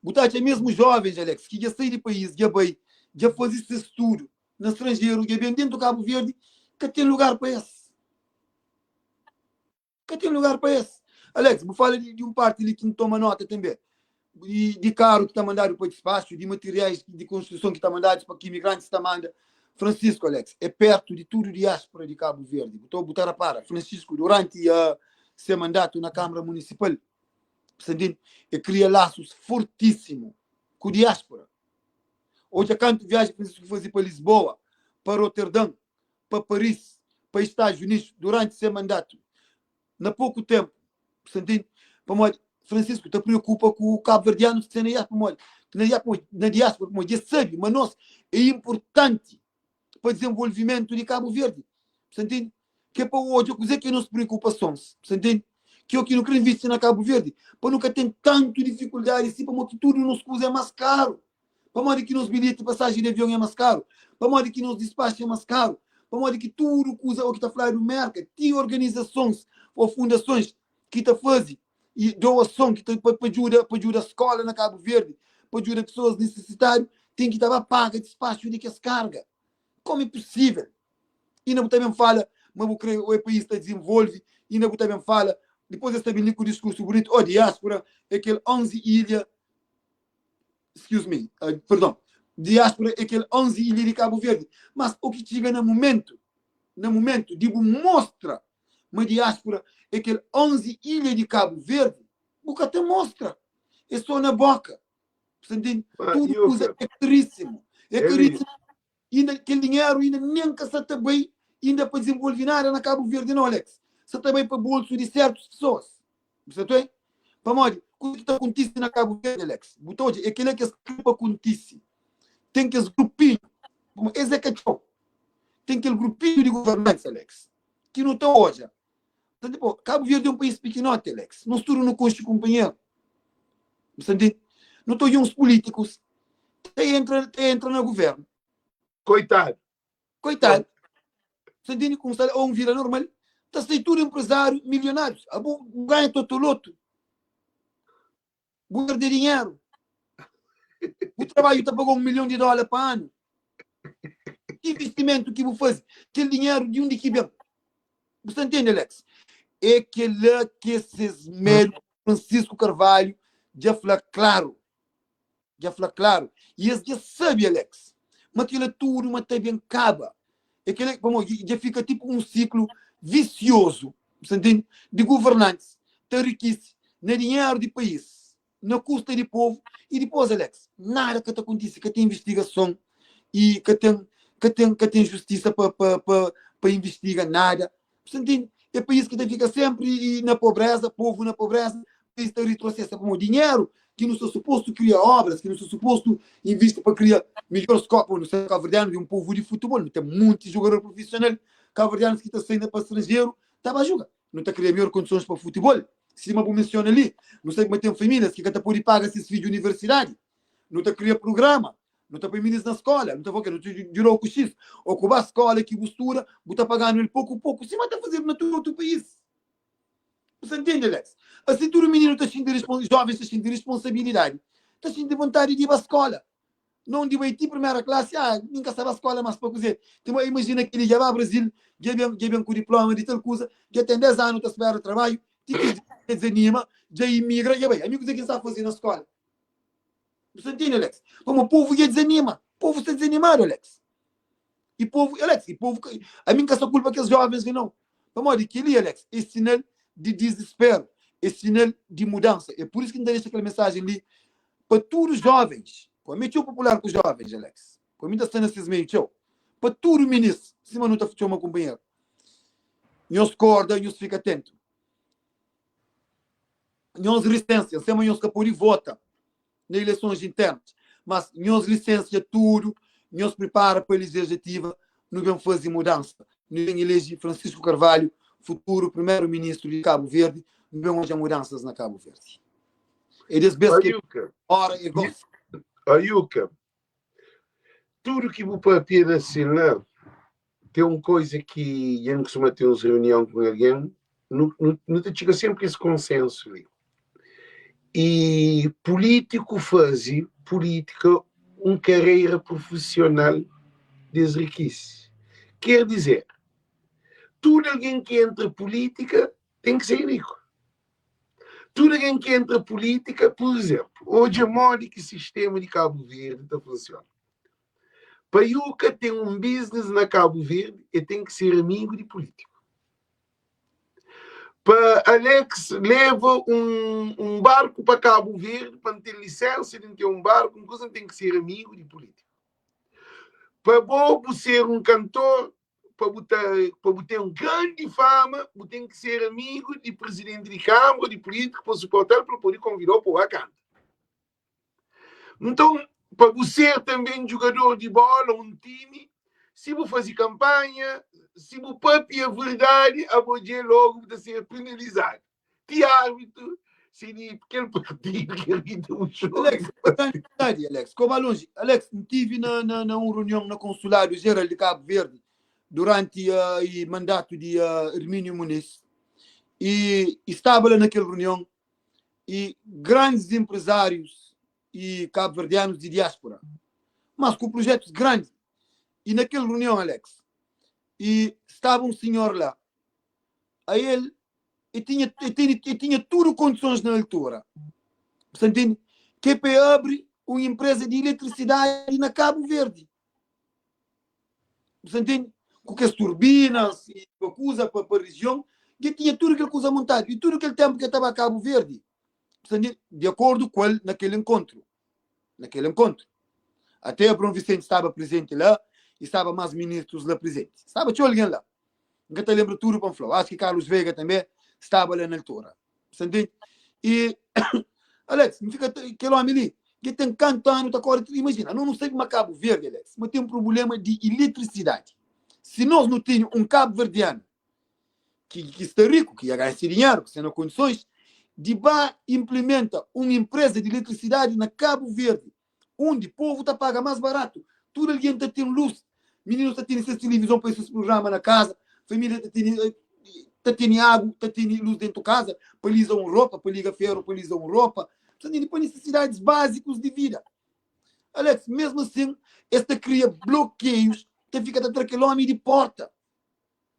Bu ta atxa mesmu jovens, Alex, ki dja sai di país, dja bai, dja faze ses studu na stranjeru, dja ben dentu Kabu Verdi, ka ten lugar pa es. Ka ten lugar pa es. Alex, bu fala di un parti li ki N toma nota tanbe, di karu ki ta mandadu pa dispaxu, di materiais di konstruson ki ta mandadu pa ki imigrantis ta manda. Francisco, Alex, é pertu di tudu diáspora di Kabu Verdi. Bu ta bu ta rapara, Francisco, duranti se mandatu na Kamara Munisipal, bu sta ntende, e kria lasus fortísimu ku diáspora. Odja kantu viaji Francisco faze pa Lisboa, pa Roterdã, pa Paris, pa Estados Unidos, duranti se mandatu, na poku ténpu. Bu sta ntende? Pamodi Francisco ta preokupa ku kabuverdianus ki sta na diáspora, pamodi na diáspora, na diáspora, pamodi es sabe ma nos é inportanti pa dizenvolvimentu di Kabu Verdi. Bu sta ntende? Ki é pa odja kuzê ki é nos preokupasons. Bu sta ntende? Ki é o ki nu krê invisti na Kabu Verdi, pa nu ka ten tantu difikuldadi si, pamodi ki tudu nos kuza é más karu. Pamodi ki nos bilheti pasaji di avion é más karu? Pamodi ki nos dispaxu é más karu? Pamodi ki tudu kuza ô ki ta fladu Merka, ti organizasons ô fundasons ki ta faze i doason ki ta pa djuda pa djuda skola na Kabu Verdi, pa djuda pesoas nisisitadu, ten ki ta ba paga dispaxu di kes karga? Komu é pusível? Inda bu ta ben fala ma bu kre oi país ta dizenvolve, inda bu ta ben fala, dipôs es ta ben li ku diskursu bunitu, oh diáspora é kel 11 ilha excuse me, uh, perdon, diáspora é kel 11 ilha di Cabo Verde, mas o ki txiga na momentu, na momentu di bu mostra ma diáspora é kel 11 ilha di Cabo Verde, bu ka ta mostra, é só na boka. Você entende? Ah, Tudo e kuza outra, é caríssimo. É Eli, caríssimo. Inda kel dinheru inda nem ka sa ta bai inda pa desenvolve nada na Cabo Verde não, Alex. Sa ta bai pa bolso di certos pessoas. Bu sa ta Pamodi kuza ki ta kontise na Cabo Verde, Alex, bu ta odja é kela ki es kre pa kontise. Ten kes grupinhu, pamodi es é ka txeu. Ten kel grupinhu di governantes, Alex, ki nu ta odja. Então, tipo, Cabo Verde é um país pequenote, Alex. Nós tudo não conhece companheiro. Você entende? Não estou uns políticos que entra, que entra no governo. Coitado. Coitado. Você entende como está ou um vira normal? Está sem tudo empresário, milionários. Abu ganha totoloto. Bu perde dinheru. Bu trabadju ta paga un milhon di dóla pa anu. Ki investimentu ki bu faze? Kel dinheru di undi ki ben? Bu sta ntende, Alex? É kel-la ki ses medu. Francisco Carvalho dja fla klaru. Dja fla klaru. I es dja sabe, Alex, ma kel-la tudu ma ta ben kaba. É kel-la, pamodi dja fika tipu un siklu visiozu, bu sta ntende? Di governantis ta rikise na dinheru di país, na kusta di povu, i dipôs, Alex, nada ka ta kontise, ka ten investigason i ka ten ka ten ka ten justisa pa pa pa pa investiga nada. Bu sta ntende? É país ki ta fika sénpri na pobreza, povu na pobreza, país ta retrosesa pamodi dinheru ki nu sta supostu kria obras, ki nu sta supostu invisti pa kria midjor skola, pô, nu sta kabuverdianu di un povu di futebol, nu ten monti jogador profisional kabuverdianus ki ta sai na pa stranjeru ta ba juga. Nu ta kria midjor kondisons pa futebol, sima bu mensiona li, nu sabe ma ten famílias ki ka ta pode paga ses fidju universidadi. Nu ta kria prugrama, nu ta poi minis na skola, nu ta fla, ok, nu ta djuda-u ku xis, ô ku ba skola ki bu studa, bu ta paganu el poku poku, sima ta fazedu na tudu otu país. Bu sta ntende, Alex? Asi tudu mininu ta xinti, jovens ta xinti responsabilidadi, ta xinti vontadi di ba skola. Non di bai ti primera klasi, ah, mi N ka sta ba skola mas pa kuze? Ti imajina keli dja ba Brazil, dja ben, dja ben ku diploma di tal kuza, dja ten 10 anu ta spera trabadju, ti ki dja dizanima, dja imigra, dja bai. Ami kuze ki N sta faze na skola? Bu sta ntende, Alex? Pamodi povu dja dizanima. Povu sta dizanimadu, Alex. I povu, Alex, i povu, ami N ka sta kulpa kes jovens li nau. Pamodi kel-li, Alex, é sinal di dizisperu, é sinal di mudansa. É pur isu ki N ta dexa kel mensajen li pa tudu jovens. Pô, ami é txeu popular ku jovens, Alex. Pô, mi ta sta na ses meiu txeu. Pa tudu minis, sima nu ta txoma kunpanheru. Nhos korda, nhos fika atentu. Nhos lisensia, sema nhos ka pode vota na ileisons internas, mas nhos lisensia tudu, nhos pripara pa legislativa, nu ben faze mudansa. Nu ben eleje Francisco Carvalho, futuru primeru ministru di Kabu Verdi, nu ben odja mudansas na Kabu Verdi. É des bes ki ora é gosi. Ayuka, tudu ki bu papia na si la, ten un koiza ki dja N kustuma ten uns reunion ku un algen, nu, nu, nu ta txiga senpri es konsensu li. I pulítiku faze pulítika un karera prufisional di es rikise. Ker dizer, tudu algen ki entra pulítika ten ki ser riku. Tudu algen ki entra pulítika, pur izénplu, odja modi ki sistéma di Kabu Verdi ta funsiona. Pa Yuka ten un biznis na Kabu Verdi, el ten ki ser amigu di pulítiku. Pa Alex leva un, un barku pa Kabu Verdi, pa N ten lisensa di N ten un barku, un kuza, N ten ki ser amigu di pulítiku. Pa bo bu ser un kantor, pa bu ta, pa bu ten grandi fama, bu ten ki ser amigu di prizidenti di Kâmara, di pulítiku, pa suporta-l, pa el pode konvida-u pa bu ba kanta. Nton, pa bu ser tanbê djugador di bóla, un timi, si bu faze kanpanha, si bu pâpia verdadi, abo dja é lógu bu ta ser penalizadu. Ti árbitu, si di kel partidu ki arbitra un jogu. Alex, verdadi, Alex, ko ba lonji. Alex, N tivi na, na, na un runion na Konsuladu Jeral di Kabu Verdi duranti uh, i mandatu di uh, Hermínio Muniz. I, i staba la na kel runion e grandes empresários e cabo-verdianos de diáspora, mas com projetos grandes. E naquela reunião, Alex, e estava um senhor lá. A ele, e tinha, e tinha, e tinha tudo condições na altura. Você entende? Que para abrir uma empresa de eletricidade na Cabo Verde. Você entende? Com as turbinas e coisa para a região, que tinha tudo aquela coisa montado. E tudo aquele tempo que estava a Cabo Verde, você entende? De acordo com ele naquele encontro. Naquele encontro. Até Abrão Vicente estava presente lá e estava mais ministros lá presentes. Estava tinha alguém lá. Nunca te lembro tudo para falar. Acho que Carlos Veiga também estava lá na altura. Você entende? E, Alex, me fica aquele homem ali, que tem canto ano, tá corre, imagina, não, não sei como Cabo Verde, Alex, mas tem um problema de eletricidade. Se nós não temos um cabo verdiano que, que está rico, que ia ganhar esse dinheiro, que está condições, de ba implementa uma empresa de eletricidade na Cabo Verde, onde o povo tá paga mais barato, tudo alguém tá tendo luz, meninos tá tendo essa televisão para esses programas na casa, família tá tendo tá tendo água, tá tendo luz dentro de casa, para lisar um roupa, para ligar ferro, para lisar um roupa, precisa para necessidades básicas de vida. Alex, mesmo assim, esta cria bloqueios, te fica a aquele homem de porta.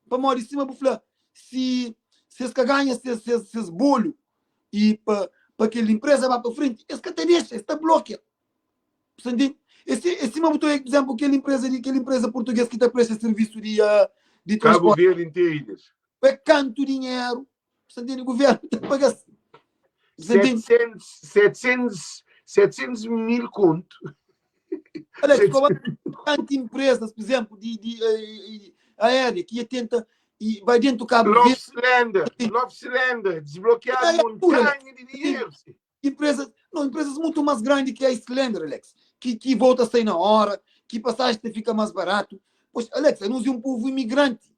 Para morrer em cima, bufla, se se eles ganham esses, esses bolo e para para aquela empresa vá para frente, esse que te deixa, esse te bloqueia. Você entende? Esse, esse mesmo, por exemplo, aquela empresa, aquela empresa portuguesa que te presta serviço de, uh, de Cabo transporte. Verde inteiro. É canto dinheiro. Você entende? O governo tem que pagar. Você entende? 700, 700, 700 mil conto. Alex, como tantas empresas, por exemplo, de, de, de, aérea que tenta e vai dentro do Cabo Verde. Love Love Cylinder, desbloquear montanha de dinheiro. Empresas, não, empresas muito mais grandes que a Islander, Alex, que, que volta a sair na hora, que passagem fica mais barato. Pois, Alex, eu não sou um povo imigrante.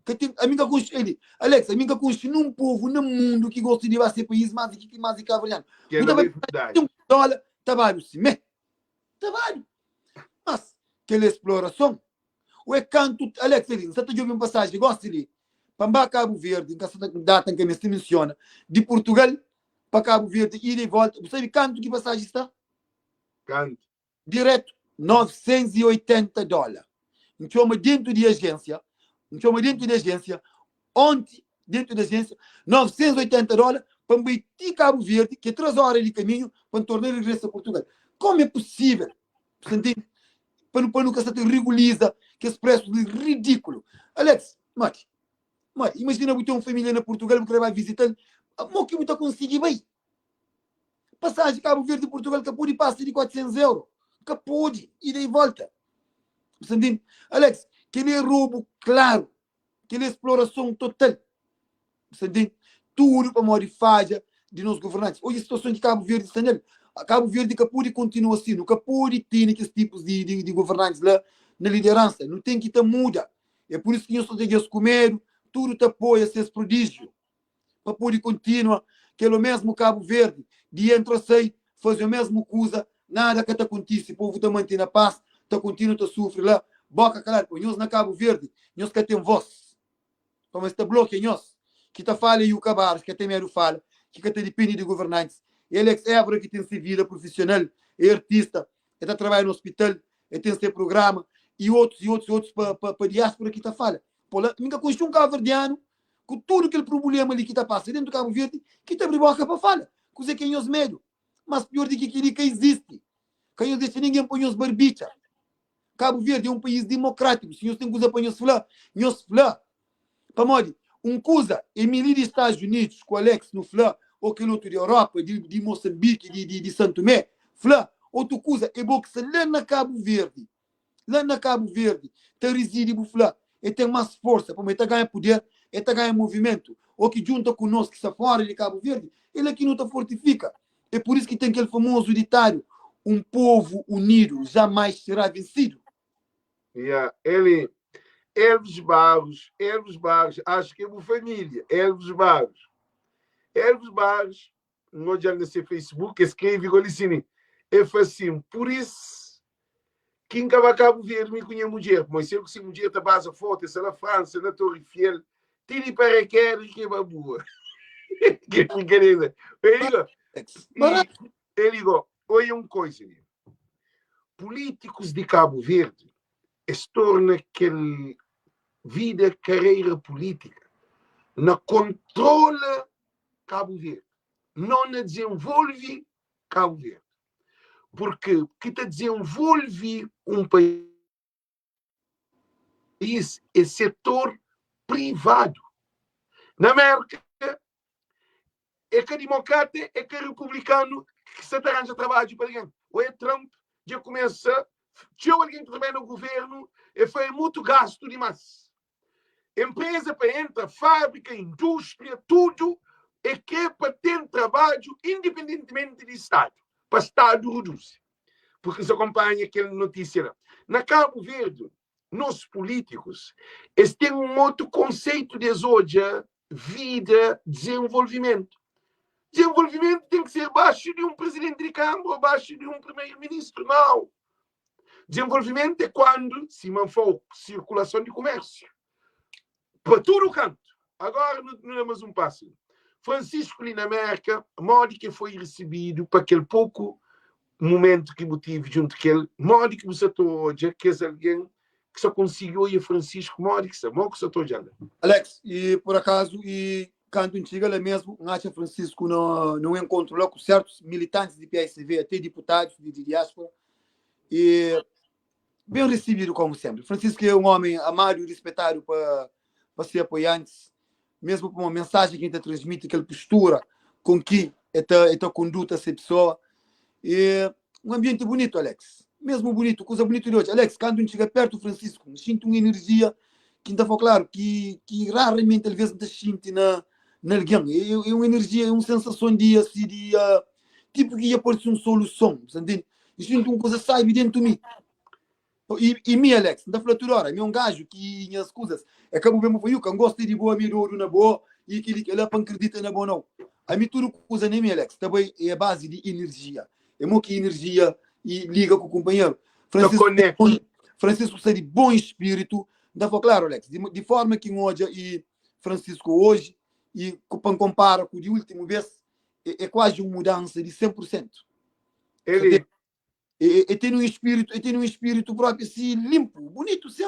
Que tem, a minha ele, Alex, a minha conhece um povo no mundo que gosta de ir a país mais que mais que cavaliano. Que é verdade. Um dólar, trabalho sim, trabalho. Mas, aquela exploração, o é canto, Alex, ele, você está ouvindo passagem, gosta de para Cabo Verde, em casa data em que me menciona, de Portugal para Cabo Verde, ida e volta. Você sabe quanto que passagem está? Quanto? Direto, 980 dólares. Então, dentro de agência, então, dentro de agência, ontem, dentro da agência, 980 dólares para me ir Cabo Verde, que é 3 horas de caminho, para tornar regresso a Portugal. Como é possível? Você entende? Para não, para nunca se reguliza que esse preço é ridículo. Alex, mate, mate, imagina você ter uma família na Portugal, você vai visitar, como que você conseguir bem? Passagem Cabo Verde Portugal, que pode passar de 400 euros. Que pode, ida e volta. Você entende? Alex, que ele é roubo claro. Kel é splorason total. Bu sta ntende? Tudu pamodi fadja di nos governantis. Odja situason ki Kabu Verdi sta nel. Kabu Verdi ka pode kontinua si. Nu ka pode tene kes tipus di, di, di governantis la na lideransa. Nu ten ki ta muda. É pur isu ki nhos ta odja djes ku medu, tudu ta apoia ses prodíjiu pa pode kontinua kel omésmu Kabu Verdi di entra o sai, faze omésmu kuza, nada ka ta kontise, povu ta mante na pas, ta kontinua ta sufri la, boka kaladu. Pa nhos na Kabu Verdi, nhos ka ten vós. Pamodi es ta blokia nhos ki ta fala i u ka baris ka ten medu fala ki ka ta dipende di governantis. Alex Évora ki ten se vida profissional é artista é ta trabadja na hospital é ten se programa i otus i otus i otus pa pa pa diaspora ki ta fala po la mi ka konxi un kabuverdianu ku tudu kel prubulema li ki ta pasa dentu Kabu Verdi ki ta abri boka pa fala kuze ki é nhos medu mas pior di ki keli ka izisti ka nhos dexa ninguém poi nhos barbicha. Kabu Verdi é un país dimokrátiku. Si nhos ten kuza pa nhos fla, nhos fla. Pamodi, un kuza é mi li di Stadus Unidus ku Alex nu fla, ô kel otu di Europa, di, di Mosanbiki, di, di, di San Tumé, fla. Otu kuza é bo ki sta la na Kabu Verdi, la na Kabu Verdi, ta rizidi bu fla. E ten más forsa, pamodi e ta ganha puder, e ta ganha movimentu. Ô ki djunta ku nos ki sta fora di Kabu Verdi, é la ki nu ta fortifika. É pur isu ki ten kel famozu ditadu, Un povu unidu jamais será vensidu. Yeah, ele Elvis Barros, Elvis Barros, acho que é bu família, Elvis Barros. Elvis Barros, N odja-l na se Facebook, el skrebe igual assim, el fla assim, por isso ki N ka ba Kabu Verdi mi ku nha mudjer, pamodi se el ku se mudjer ta baza fotu, el sta na Fransa, na Torre Eiffel, ti di paraquedas ki el ba bua. Ke brincadeira. El liga, el liga, oia un koisa li. Políticos di Kabu Verdi, es torna kel vida, carreira política, na kontrola Kabu Verdi, não na desenvolve Kabu Verdi. Porque ki ta desenvolve um país é setor privado. Na Amérika é ka dimokrata, é ka republikanu ki sa ta ranja trabadju pa algen. Ou é Trump dja kumesa txeu algen ki trabadja na governu, e fla é mutu gastu dimas. Empresa pa entra, fábrika, indústria, tudu é kre pa ten trabadju independentimenti di stadu, pa stadu reduzi. Porque sa konpanha kel notísia la. Na Kabu Verdi, nos polítikus, es ten un otu konseitu di es odja vida, dezenvolvimentu. Dezenvolvimentu ten ki ser baxu di un prezidenti di kanbra ou baxu di un primeiro-ministru. Nau! Dezenvolvimentu é kuandu, sima N fla-u, sirkulason di kumérsiu pa tudu kantu. Agora nu da más un pasu li. Francisco li na Mérka, modi ki foi risibidu pa kel poku mumentu ki bu tivi djuntu ku el? Modi ki bu sa ta odja kes algen ki sa konsigi oia Francisco? Modi ki sta? Modi ki bu sa ta odja-l la? Alex, i pur akazu, i kantu N txiga la mesmu, N atxa Francisco na un enkontru la ku sertus militantis di paicv, ate diputadus di diaspora, E ben risibidu komu senpri. Francisco é un omi amadu i rispetadu pa pa se apoiantis, mesmu pamo mensajen ki el ta transmiti, kel postura kon ki el ta el ta konduta se pesoa. E un anbienti bunitu, Alex. Mesmu bunitu, kuza bunitu di odja. Alex, kantu N txiga pertu Francisco, N xinti un enerjia ki N ta fla klaru ki ki raramenti alves N ta xinti na na algen. É un enerjia, é un sensason di asi di Tipu ki dja parse un soluson, bu sa ntende? N xinti un kuza sabi dentu mi. I, i mi, Alex, N ta fla tudu ora, mi é un gaju ki nhas kuzas é ka bu ben bu fla, Yuka, N gosta di bo, ami é dodu na bo, i kel-li, kel-la, pa N kridita na bo, nau. Ami tudu kuza na mi, Alex, ta bai é bazi di inerjia. É mo ki inerjia i liga ku kunpanheru. Ta Francisco, konekta. Francisco sta di bon spiritu. N ta fla klaru, Alex, di, di forma ki N odja i Francisco oji i pa N konpara ku di ultimu bes, é, é quase uma mudança de 100%. Ele É, é, tem um espírito, é tem um espírito próprio assim, limpo, bonito, sem,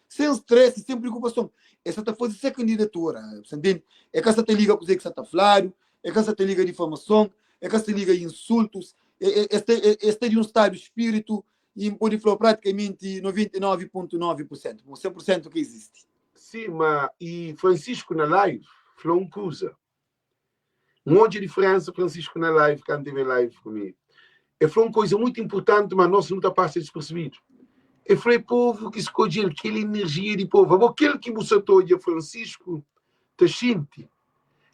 sem stress, sem preocupação. Essa tá fazendo essa candidatura, você entende? É que essa te liga com o que está falando, é que essa te liga difamação, é que essa liga insultos, é, é, este, é, este de um estado de espírito e pode falar praticamente 99,9%, 100% que existe. Sim, mas e Francisco na live falou um coisa. N odja diferensa Francisco na live kantu e ben live ku mi. E fla un koisa mutu inpurtanti ma nos nu ta pasa dispersebidu. E fla é povu ki skodje-l, kel enerjia di povu. Abo kel ki bu sa ta odja Francisco ta xinti,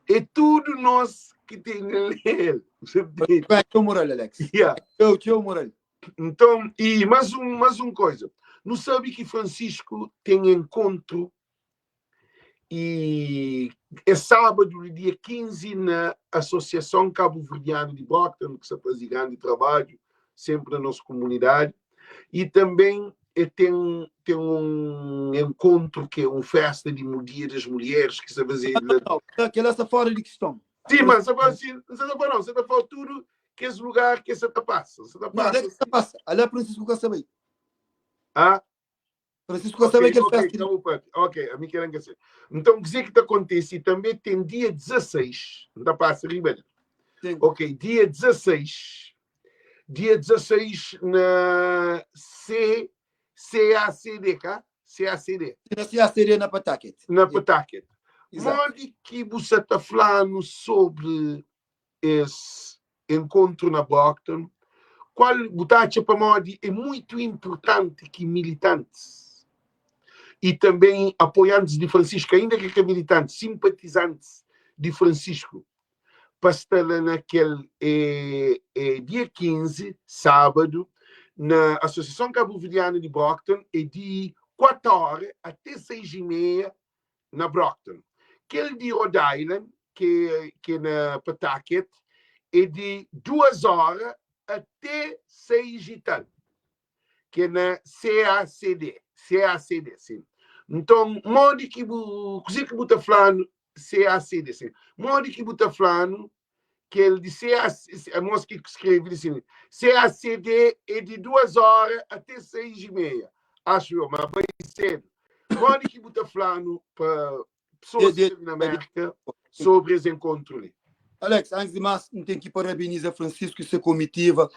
é tudu nos ki ten el. Bem, txeu moral, Alex. Yeah. Txeu, txeu moral. Nton, i más un, más un koza. Nu sabe ki Francisco ten enkontru i é sábadu di dia 15 na Asosiason Kabuverdianu di Brockton, ki sta faze grandi trabadju senpri na nos komunidadi, i tanben e ten ten un enkontru ki é un festa di Dia das Mulheres ki sta fazedu la. Não, não, kel-la sta fora di kiston. Sim, mas sa fala si, N sa ta fala, não, sa ta fala tudu kes lugar ki sa ta pasa, sa ta Não, pasa onde é que sa pasa? Ala Francisco ka sa bai. Ah? Francisco ka sabe Ok, kel ok, festa di. ka bu papia. Ok, ami kel-la N ka sabe. Nton, kuzê ki ta kontise? I tanbê ten dia 16, N ta pasa riba del. Ten. Ok, dia 16, dia 16 na C, CACD, ka? CACD. Na CACD na Pawtucket. Na Pawtucket. Exato. Modi ki bu sa ta fla-nu sobri es enkontru na Brockton, kual bu ta atxa pamodi é muitu inpurtanti ki militantis i tanben apoiantis di Francisco, ainda ki ka militantis, simpatizantis di Francisco pa sta la na kel é é dia 15, sábadu, na Asosiason Kabuverdianu di Brockton, é di 4 ora ate 6 i meia na Brockton. Kel di Rhode Island, ki é na Pawtucket, é di duas óra até seis i tal, ki é na CACD, CACD, sin. Nton, modi ki bu, kuzê ki bu ta fla-nu, CACD, sin, modi ki bu ta fla-nu kel di CAC, mos ki skrebe li sin, CACD é di duas óra até seis i meia, axu eu, ma bai sedu. Modi ki bu ta fla-nu pa pesoas ki sta li na Mérka sobri es enkontru li? Alex, antis di más, N ten ki parabeniza Francisco i se komitiva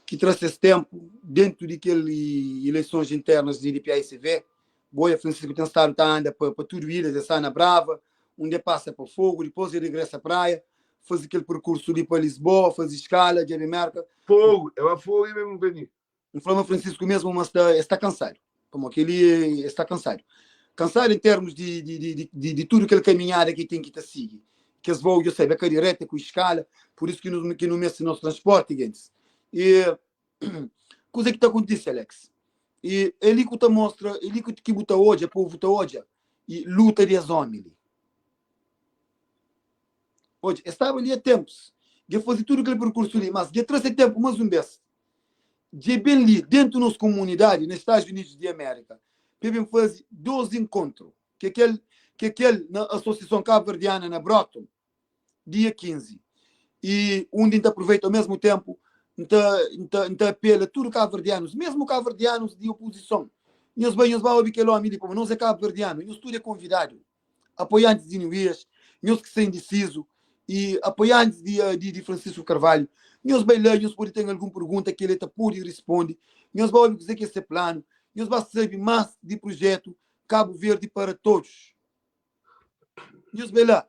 ki tra ses ténpu dentu di kel ileisons internas di PAICV. Boia Francisco ten stadu ta anda pa pa tudu ilhas, el sta na Brava, undi el pasa pa Fogo, dipôs el regresa Praia, faze kel perkursu li pa Lisboa, faze skala, dja ben Mérka. Fogo, el ba Fogo e ben pa mi. N fla ma Francisco mesmu ma sta, el sta kansadu, pamodi kel-li el sta kansadu. Kansadu en termus di di di di di tudu kel kaminhada ki ten ki ta sigi. Kes voo dja sabe, é ka diretu, é ku skala, pur isu ki nu ki nu meste nos transporti, gentis. E kuza ki ta kontise, Alex? E é li ku ta mostra, é li ki bu ta odja, povu ta odja e luta di es omi li. Odja, es staba li a tempus, dja faze tudu kel perkursu li, mas dja tra se tempu mas un bes. Dja ben li dentu nos komunidadi na Estados Unidos di Amérika pa ben faze dos enkontru, ki é kel ki é kel na Asosiason Kabuverdiana na Brockton, dia 15 i undi N ta aproveita ao mesmu tempu N ta N ta N ta apela tudu kabuverdianus, mesmu kabuverdianus di opozison, nhos bai nhos bai obi kel omi li pamodi nos é kabuverdianu, nhos tudu é konvidadu, apoiantis di Nuías, nhos ki sta indisizu i apoiantis di di di Francisco Carvalho, nhos bai la, nhos pode ten algun pergunta ki el ta pode risponde, nhos bai obi kuzê ki é se planu, nhos bai sabe más di projetu Cabo Verde para Todos. Nhos bai la.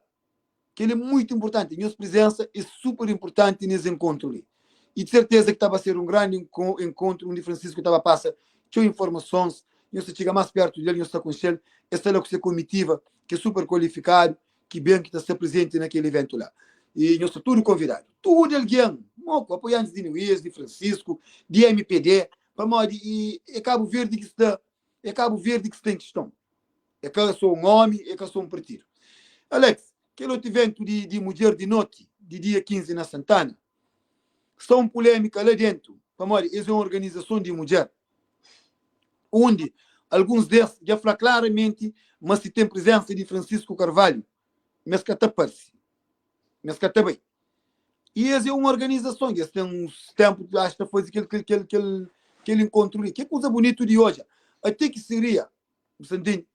Kel é muitu inpurtanti. Nhos prizensa é super inpurtanti nes enkontru li. I di serteza ki ta ba ser un grandi enkontru undi Francisco ta ba pasa txeu informasons. Nhos ta txiga mas pertu di el, nhos ta konxe-l. El sta la ku se komitiva ki é super kualifikadu, ki ben ki ta sta prezenti na kel iventu la. I nhos sta tudu konvidadu. Tudu algen, moku, apoiantis di Nuías, di Francisco, di MPD, pamodi i é Kabu Verdi ki sta É Kabu Verdi ki sta en kiston. É ka so un omi, é ka so un partidu. Alex, kel otu iventu di di mudjer di noti, di dia 15 na Santana, sta un pulemika la dentu, pamodi es é un organizason di mudjer, undi alguns des dja fla klaramenti ma si ten prizensa di Francisco Carvalho, ma es ka ta parse. ma es ka ta bai. I es é un organizason, es ten uns ténpu ax ta faze kel, kel, kel, kel, kel inkontru li. Ke kuza bunitu di odja. Ate ki seria, bu sa ntende,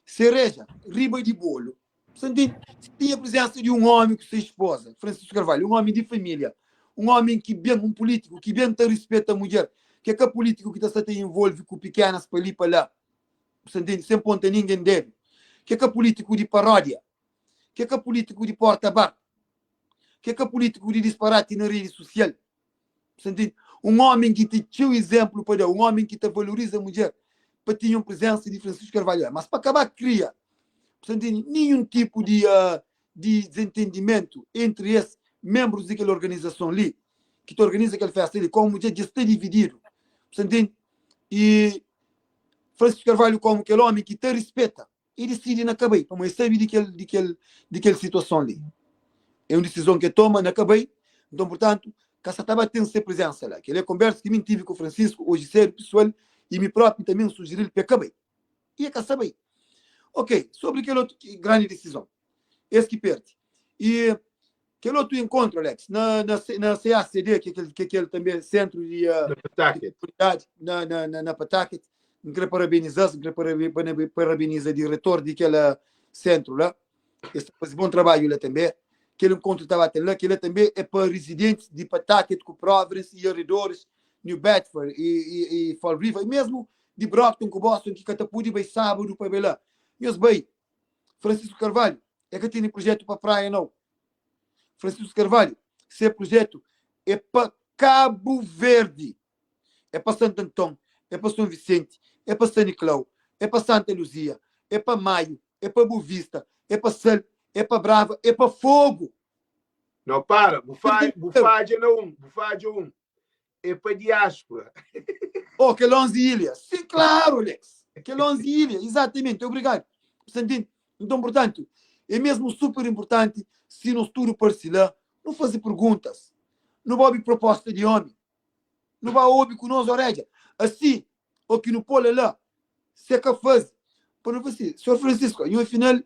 sereja riba di bolu, bu sa ntende, si tinha prizensa di un omi ku se espoza, Francisco Carvalho, un omi di familia, un omi ki ben, un pulitiku ki ben ta rispeta mudjer, ke ka pulitiku ki ta sta ta involve ku pikenas pa li pa la, bu sa ntende, sen ponta ningen dedu, ke ka pulitiku di parodia. Ke ka pulitiku di porta bar. Ke ka pulitiku di disparati na redi susial. Sa ntende? Un omi ki ten txeu izenplu pa da, un omi ki ta valoriza mudjer. pa tinha un prezensa di Francisco Carvalho la. Mas pa ka ba kria, bu ta ntende, ninhun tipu di di dezentendimentu entri es menbrus di kel organizason li, ki ta organiza kel festa li, komu dja dja sta divididu, bu ta ntende? I Francisco Carvalho komu kel omi ki ta rispeta, e disidi na ka bai, pamodi e sabe di kel di kel di kel situason li. É un disizon ki e toma na ka bai, nton purtantu ka sa ta ba ten se prizensa la. Kel é konbersa ki mi N tivi ku Francisco oji sedu pesual i mi propi tanbe N sujeri-l pa e ka bai. I e ka sa bai. Ok, sobri kel otu grandi disizon, es ki perdi. I kel otu enkontru, Alex, na na na CACD, ki é kel ki é kel tanbe sentru di Na Pawtucket. komunidadi na na na na Pawtucket, N kre parabeniza-s, N kre parabeniza diretor di kel sentru la. Es ta faze bon trabadju la tanbe. Kel enkontru ta ba ten la. Kel-la tanbe é pa rizidentis di Pawtucket ku Providence i aredoris, New Bedford i i i Fall River, i mesmu di Brockton ku Boston ki ka ta pode bai sábadu pa bai la. Nhos bai. Francisco Carvalho é ka tene projetu pa Praia nau. Francisco Carvalho se projetu é pa Cabo Verde. É pa Santo Anton, é pa São Vicente, é pa San Nicolau, é pa Santa Luzia, é pa Maio, é pa Boa Vista, é pa Sal, é pa Brava, é pa Fogo. Não, para, bu fadja na um, bu fadja um. É pa diáspora. Oh, kel 11 ilha. Sim, claro, Alex. Kel 11 ilha, exatamente. Obrigado. Você entende? Então, portanto, é mesmo super importante se nós tudo parece lá, não fazer perguntas, não vai proposta de homem, não vai ouvir com nós orelha. Assim, o que não pôr lá, se ka faze, pa nu fla si, Senhor Francisco, nhu afinal,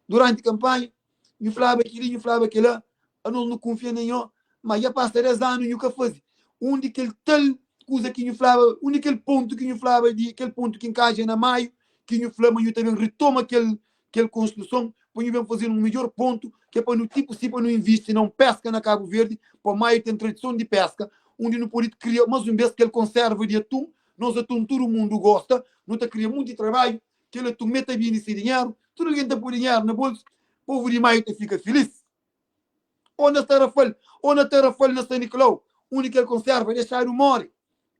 durante kampanha, nhu flaba kili, nhu flaba kila, anos nu kunfia na nho, ma dja pasa 10 anu nhu ka faze un di kel tal kuza ki nhu flaba, un di kel pontu ki nhu flaba di kel pontu ki nkaja na Maio, ki nhu fla ma nhu ta ben ritoma kel kel konstruson pa nhu ben faze un midjor pontu ki é pa nu tipu si pa nu invisti na un peska na Kabu Verdi, pa Maio ten tradison di peska, undi nu pode kria mas un bes kel konserva di atun Nos atun tudu mundu gosta, nu ta kria munti trabadju, kel atun me ta bindi se dinheru, tudu algen ta poi dinheru na bolsu, povu di Maiu ta fika filis. O na Tarrafal, o na Tarrafal na San Nicolau, undi kel konserva dexadu more,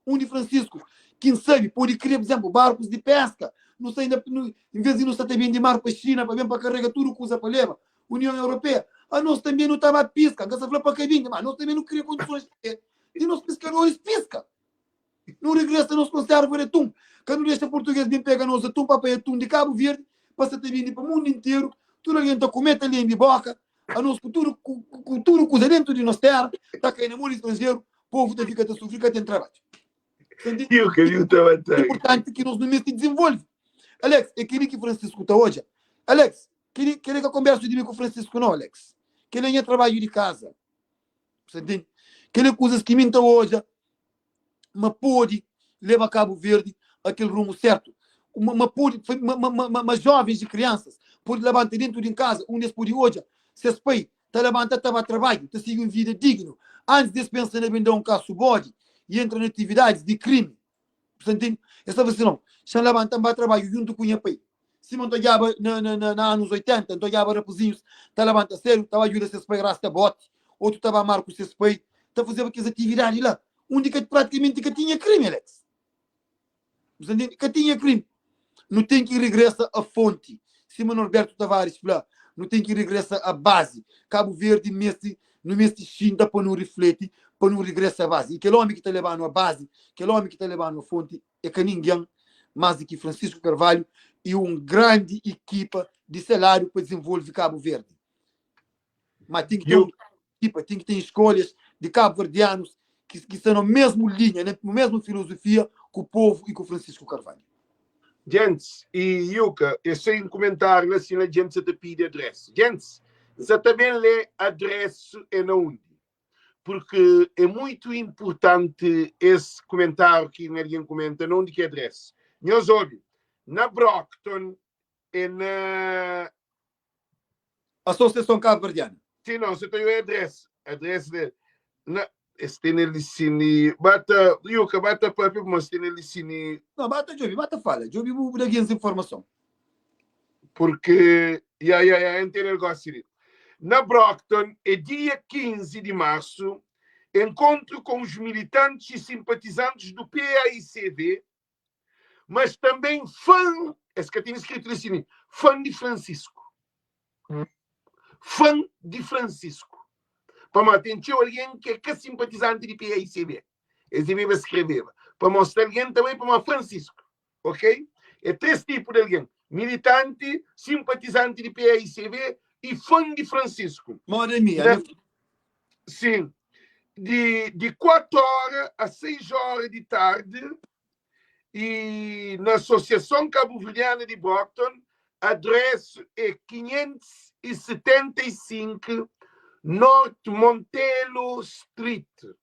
undi Francisco, kin sabi, podi kria, pur izemplu, barkus di peska, nu sta inda, nu, en ves di nu sta ta bindi mar pa Xina pa ben pa karega tudu kuza pa leba, Union Europea, anos tanbe nu ta ba piska, N ka sta fla pa ka bindi, ma anos tanbe nu kria kondisons di nos piskadoris piska. Nu regresa nos konserva di atun. Ka nu dexa purtuges bin pega nos atun pa pai atun di Kabu Verdi pa sa ta bindi pa mundu interu. Tudu algen ta kume, ta lenbi boka. Anos ku tudu ku tudu kuza dentu di nos tera ta kai na mon di stranjeru. Povu ta fika ta sufri, ka ten trabadju. Ntende? É inpurtanti ki nos nu meste dizenvolve. Alex, é keli ki Francisco ta odja. Alex, keli keli ka konbersu di mi ku Francisco nau, Alex. Keli é nha trabadju di kaza. Você ntende? Kel é kuzas ki mi N ta odja ma pode leba Kabu Verdi a kel rumu sertu. Ma, ma pode, ma, ma, ma, ma jovens e kriansas pode labanta dentu di kaza undi es pode odja ses pai ta labanta ta ba trabadju, ta sigi un vida dignu, antis di es pensa na ben da un kasu bodi i entra na atividadis di krimi. Bu ntende? Es ta fla si, Nau, xa N labanta N ba trabadju djuntu ku nha pai. Sima N ta odjaba na, na, na, na anus 80, N ta odjaba rapazinhus ta labanta sedu, ta ba djuda ses pai rasta boti, otu ta ba mar ku ses pai, ta fazeba kes atividadi la, undi ka pratikamenti ka tinha krimi, Alex. Bu sta ntende? Ka tinha krimi. Nu ten ki regresa a fonti. Sima Norberto Tavares fla, nu ten ki regresa a bazi. Kabu Verdi meste, nu meste xinta pa nu rifleti, pa nu regresa a bazi. I kel omi ki ta leba-nu a bazi, kel omi ki ta leba-nu a fonti, é ka ningen más di ki Francisco Carvalho i un grandi ekipa di se ladu pa dizenvolve Kabu Verdi. Má ten ki ten un ekipa, ten ki ten eskolhas di kabuverdianus ki, ki sta na mesmu linha, na mesmu filozofia ku povu i ku Francisco Carvalho. Djents, i Yuka, e sai un kumentáriu la si la djents sa ta pidi adresu. Djents, N sa ta ben lé adresu é na undi? Purki é muitu inpurtanti es kumentáriu ki un algen kumenta na undi ki é adresu. Nhos obi, na Brockton é na Asosiason Kabuverdianu. Sim, não, você tem o adresse. Adresse de. Na, es tene li sini. Bata, Yuka, bata papia, mas tene li sini. Não, bata djobi, bata fala. Djobi bu da gens informason. Porque, ya, ya, ya, N tene negócio ali. Na Brockton, é dia 15 de março, encontro com os militantes e simpatizantes do PAICV. Mas também fã, es ka tene skritu li si, fã di Francisco. Fã di Francisco. Pamodi ten txeu algen ki é ka simpatizanti di PAICB. Es debeba skrebeba pa mostra algen ta bai pamodi Francisco. Ok? É 3 tipu di algen, militanti, simpatizanti di PAICB i fã di Francisco. Moda mi, Na, sim, di 4 ora a 6 ora di tardi i na Asosiason Kabuverdiana di Brockton, adresu é 575 North Montello Street.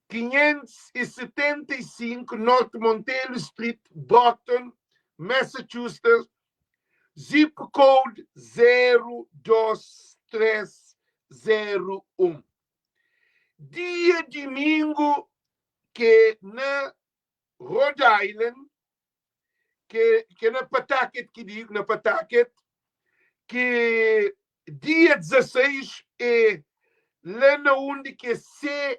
575 North Montello Street, Brockton, Massachusetts, zip code 02301. Dia dimingu ke na Rhode Island, ke na Pawtucket ki digo, na Pawtucket, ke dia 16 é la na undi ke CACD,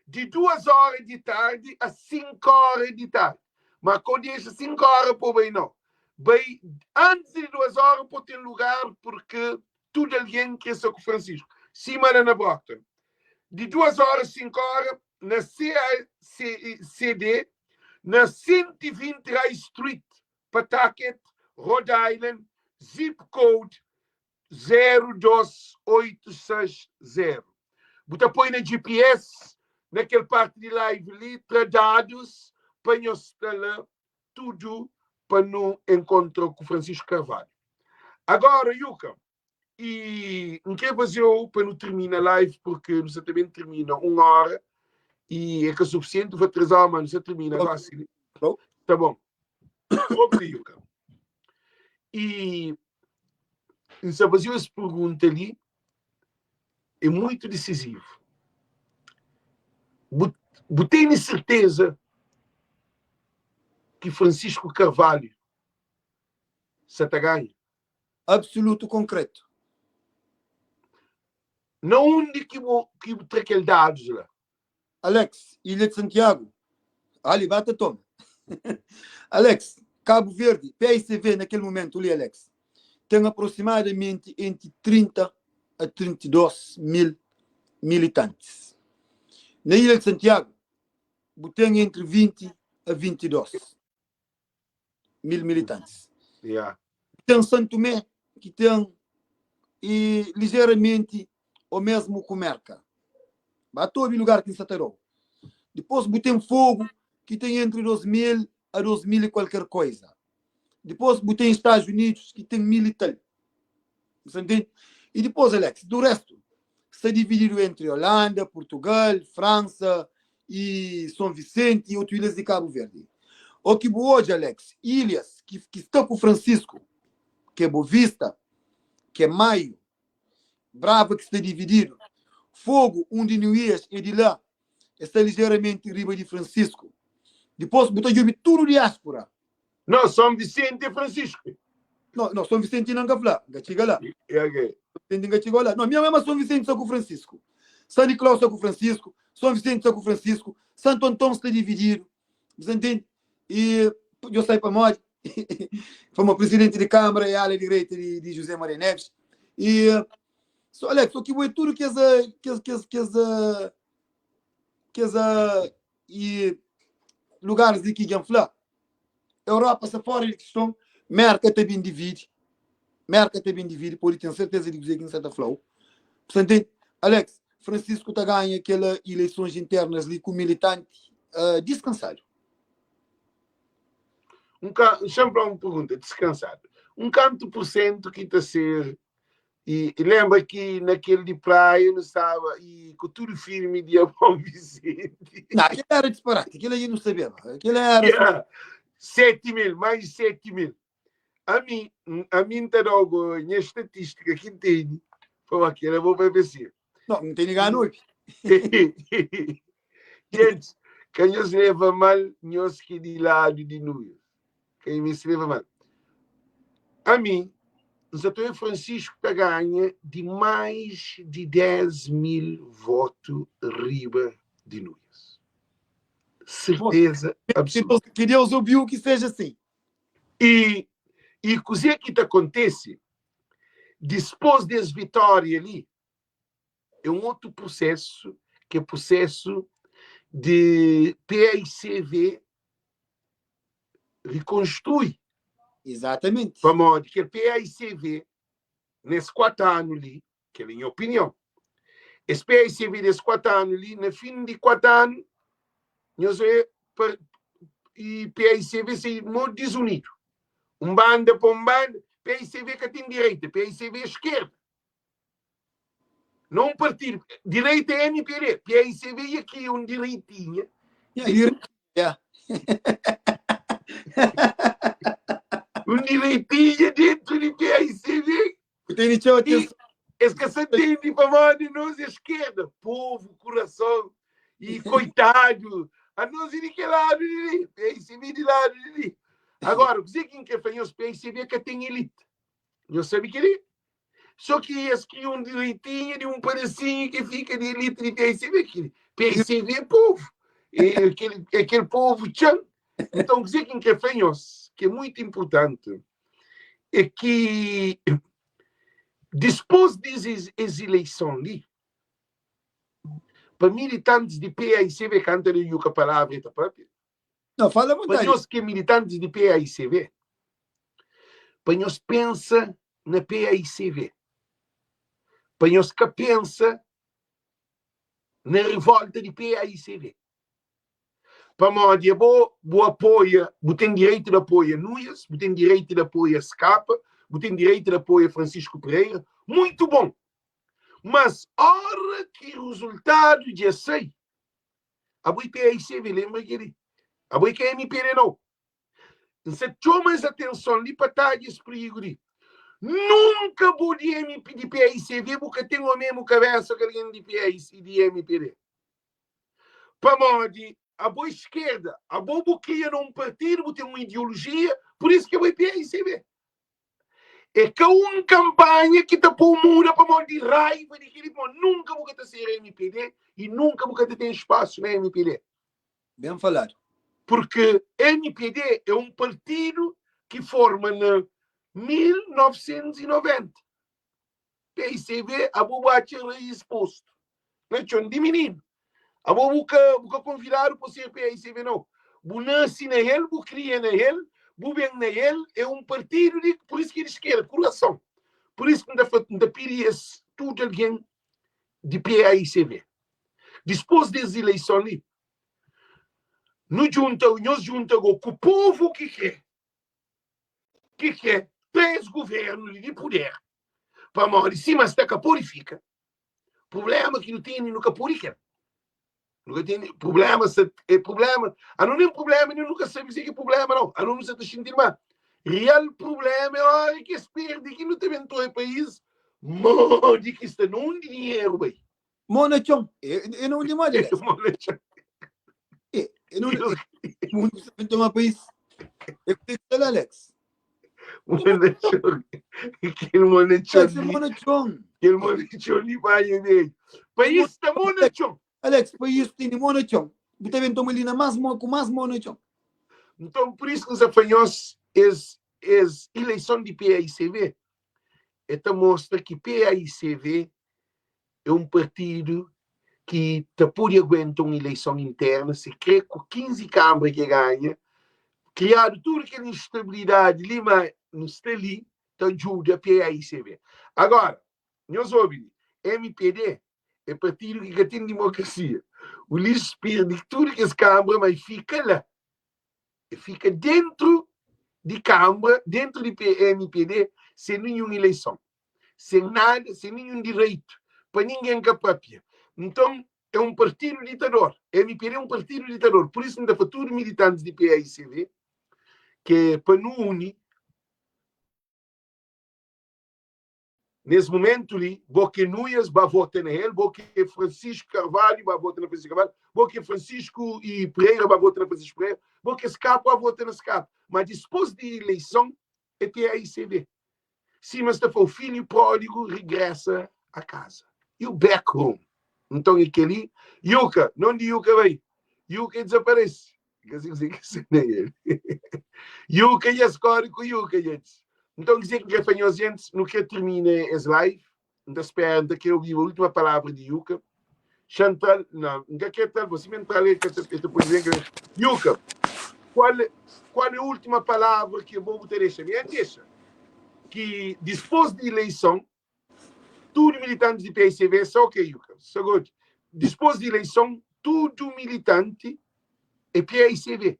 di 2 ora di tardi a 5 ora di tardi. Ma ko dexa 5 ora po bai no. Bai antis di 2 ora po ten lugar porque tudu algen ke sta ku Francisco. Sima la na Brockton. Di 2 ora a 5 ora na CACD na 120 High Street, Pawtucket, Rhode Island, zip code 02860. Bu ta poi na GPS na kel parti di live li, tra dadus pa nhos sta la tudu pa nu enkontra ku Francisco Carvalho. Agora, Yuka, i N kre faze-u pa nu termina live, porque nu sta ta ben termina 1 ora i é ka sufisienti, fa 3 ora, ma nu sta termina gosi li. Ta bon. Obi li, Yuka. I N sta faze-u es pergunta li, é muitu disizivu. Bu tene serteza ki Francisco Carvalho sa ta ganha? Absolutu konkretu. Na undi ki bu ki bu tra kel dadus la? Alex, Ilha de Santiago. Ali, ba ta toma. Alex, Cabo Verde, PICV na kel momentu li, Alex, ten aproximadamenti enti 30 a 32 mil militantis. Na Ilha de Santiago, bu ten entri 20 a 22 mil militantis. Yeah. Ten San Tomé ki ten e ligeramenti o mesmu ku Merka. Ba ta obi lugar ki N sa ta dau. Dipos bu ten Fogo ki ten entri 2000 a 2000 e kualker koiza. Dipos bu ten Estados Unidos ki ten mil e tal. Bu sa ntende? E dipos, Alex, do restu sta divididu entri Holanda, Portugal, Fransa e Son Vicente e otu ilhas di Cabo Verde. O ki bu odja, Alex, ilhas ki, ki sta ku Francisco, ki é Bovista, ki é Maio, Brava ki sta divididu, Fogo, undi Nuías é di la, e sta ligeramenti riba di Francisco. Dipos bu ta djobe tudu diáspora. Não, São Vicente é Francisco. Não, não, São Vicente não ka fla, nka txiga la. É, ok. São Vicente nka txiga la. Não, minha mãe São Vicente sta ku Francisco. São Nicolau sta ku Francisco, São Vicente sta ku Francisco, Santo Antão sta dividido. Você entende? E eu saí para modi. Foi uma presidente de Câmara e ala direita de José Maria Neves. E só Alex, só que é tudo que essa que que que essa que essa e lugares de que fla. Europa sta fora de questão, Merca ta bin divide. Merca ta bin divide, pode ter certeza de dizer que não está flau. Portanto, Alex, Francisco ta ganha aquela eleições internas ali com militante descansado. Sempre uma pergunta, descansado. Um canto por cento que está a ser e lembra que naquele de praia não estava e com tudo firme de Bom Vicente. Não, aquilo era disparate, aquilo aí não sabia. Aquilo era. Yeah. 7 mil, mais de 7 mil. A mim tá logo, minha estatística que tem, foi aquilo, eu vou para ver. Não, não tem ninguém à noite. Gente, quem nos leva mal, nós que de lado de nós. Quem me se leva mal. A mim, o Sr. Francisco tá ganha de mais de 10 mil votos riba de nós. Serteza absoluta. Que Deus ouviu que seja assim. E, e kuzê ki ta kontese dispôs des vitória li é un otu prusésu ki é prusésu di PAICV rikonstrui. Exatamente. Pamodi kel PAICV nes 4 anu li, kel é nha opinion, es PAICV des 4 anu li, na fin di 4 anu, nhos é pa, e PAICV sai mo dizunidu. Un banda pa un banda, PAICV ka ten direita, PAICV é eskerda. Não um partido. Direita é MPD. PAICV e aqui um direitinha. Yeah. Um direitinha dentro de PAICV. Tem tchau, E esse que se entende para de nós é esquerda. Povo, coração e coitado. A nós é de que lado ali? PAICV de lado ali. Agora, o que é que faz? Os PAICV que tem elite. Não sabe que ele? Só que esse que um direitinho de um pedacinho que fica de elite de PICV, aquele PICV é povo, é aquele, é aquele povo tchan. Então, dizer que que fenhos, que é muito importante, é que depois dessas eleições ali, para militantes de PAICV, canta de yuca palavra e própria. Não, fala à vontade. Para nós que é militantes de PAICV, para nós pensa na PAICV. Para nós que pensa na revolta de PAICV. Para modo é bo, bo apoia, bo tem direito de apoio a Nuias, bo tem direito de apoio a Scapa, bo tem direito de apoio a Francisco Pereira, muito bom. Mas hora que o resultado de sei, a boi PAICV, lembra que ele? A boi que é MPD não. Você chama essa atenção ali para estar esse perigo ali. Nunca vou de MP, de PAICV, porque tem o mesmo cabeça que alguém de PAIC de MPD. Para modo, a boa esquerda, a boa cria num partido, tem uma ideologia, por isso que é o PAICV. É que uma campanha que tá por muda para modo de raiva de que ele nunca vou ter ser MPD e nunca vou ter espaço na MPD. Bem falado. Porque MPD é um partido que forma na 1990. PICV, a boa raiz posto. Não é de menino. A boa buca convidado para ser PICV não. Bu nasce na ele, bu cria na ele, bu bem na ele, é um partido de, por isso que é de esquerda, coração. Por isso que ainda pedi tudo alguém de PAICV. Depois dessa eleição ali, no junta, nós junta com o povo que quer. Que quer três governos de poder. Para morrer, sim, mas está purifica. Problema que não tem nunca purifica. Nunca tem problema, é problema. A não tem problema, nem nunca sabe se é problema, não. A não se está sentindo mal. Real problema é a hora que se perde, que não tem em país, mode que está num dinheiro, bem. Mona chão, eu não lhe mando. Mona chão. Eu não mundo sabe tomar país. Eu tenho que falar, Alex. Mona chão. Aquele mona chão. Mona chão. Aquele mona chão ali vai, né? País está mona chão. Alex, país tem mona chão. Você vem tomar ali na mais com mais mona chão. Então, por isso que os afanhos, es, es eleição de PAICV, esta mostra que PAICV é um partido que te pode aguentar uma eleição interna, se crê com 15 câmaras que ganha, criado toda aquela instabilidade ali, mas não está ali, te ajuda a PAICV. Agora, nós ouvimos, MPD é partido que tem democracia. O lixo perde tudo que as câmaras, mas fica lá. Fica dentro de Câmara, dentro de MPD, sem nenhuma eleição, sem nada, sem nenhum direito, para ninguém que apropria. Então, é um partido ditador. MPD é um partido ditador. Por isso, ainda futuro militantes de PAICV, que é para não unir, nesse momento ali, Boque Nunes vai votar nele, Boque Francisco Carvalho vai votar na Francisco Carvalho, Boque Francisco e Pereira vai votar na Francisco Pereira, Boque Escapo vai votar na Escapo. Mas depois de eleição, é PAICV. Sim, mas o filho pródigo regressa a casa. E o back home. Então, aquele, Yuca, não de Yuca, vem. Yuka desaparece. Ka sei kuzê ki sta na el. Yuka dja skóre ku Yuka, gentis. Nton, kuzê ki N kre fla nhos, gentis, nu kre tirmina es live. N ta spera, N ta kre obiba última palavra di Yuka. Xa N tra-l, na, N ka kre tra-l, bo sima N tra-l el ka ta, el ta pode ben ka. Yuka, kual, kual é última palavra ki bo bu ta dexa? Mi N dexa ki dispôs di ileison, tudu militantis di PICV, só ok, Yuka, só good. Dispôs di ileison, tudu militanti é PICV.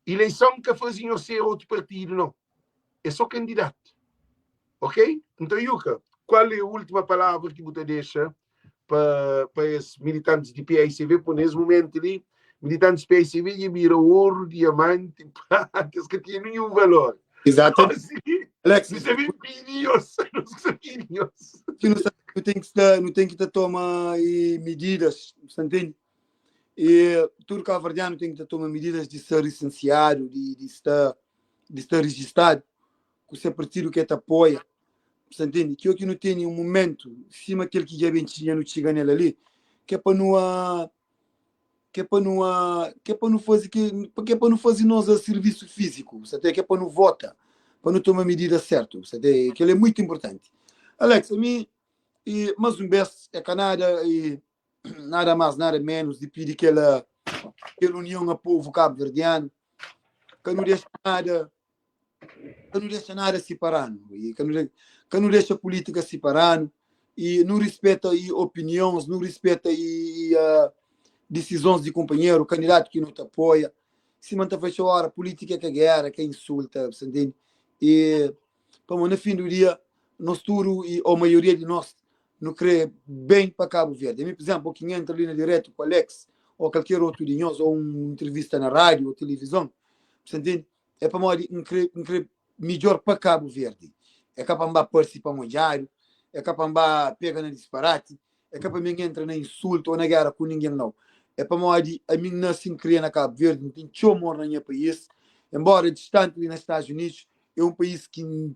Ileison ka faze nhos ser otu partidu, nau. É só kandidatu. Ok? Nton, Yuka, kual é última palavra ki bu ta dexa pa, pa es militantis di PICV? Po nes mumentu li, militantis PICV dja bira oru, diamanti, prata, es ka tinha ninhun valor. Exatamente. Gosi, Alex, nu sa ben pidi nhos, nos ka sa pidi nhos. que nu, nu tem que estar, nu tem que tá toma e medidas, você entende? E tudo cabo-verdiano tem que tá toma medidas de ser licenciado, de, de estar, de estar registrado com o seu partido que te apoia. Você entende? Que aqui não tem um momento, cima aquele que já vem tinha no chega nele ali, que é para não que é para não que é para não fazer que, que é para não fazer nós a serviço físico, você tem que é para não vota, para não tomar medida certa, você tem que ele é muito importante. Alex, a mim e mais um vez é Canadá e nada mais nada menos de pedir aquela aquela união a povo cabo-verdiano, que não deixa nada que não deixa nada separando e que não, que não deixa política separando e não respeita e opiniões, não respeita e, e uh, decisões de companheiro, candidato que não te apoia. Se manta fecha hora, política é que é guerra, que é insulta, você entende? E, pá, no fim do dia, nós tudo, e, ou a maioria de nós, não crê bem para Cabo Verde. A mim, por exemplo, quem entra ali na direto com Alex, ou qualquer outro de nós, ou uma entrevista na rádio ou televisão, você entende? É para modi N kre, N kre midjor pa Cabo Verde. É ka pa N ba parse pa modjadu, é ka pa N ba pega na disparati, é ka pa mi N entra na insultu ou na gera ku ningen, nau. É pamodi ami N nase N kria na Cabo Verde, N ten txeu amor na nha país, enbora distanti li na Estados Unidos, é un país ki N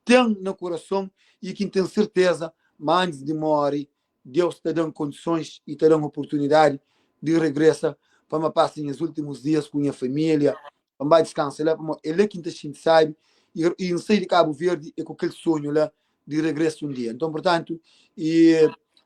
ten na kurason i ki N ten serteza ma antis di more Deus ta da-m kondisons i ta da-m oportunidadi di regresa pa N pasa nhas últimus dias ku nha família, pa N ba diskansa la, pamodi é la ki N ta xinti sábi i N sai di Kabu Verdi é ku kel sonhu la di regresa un dia. Nton, purtantu, i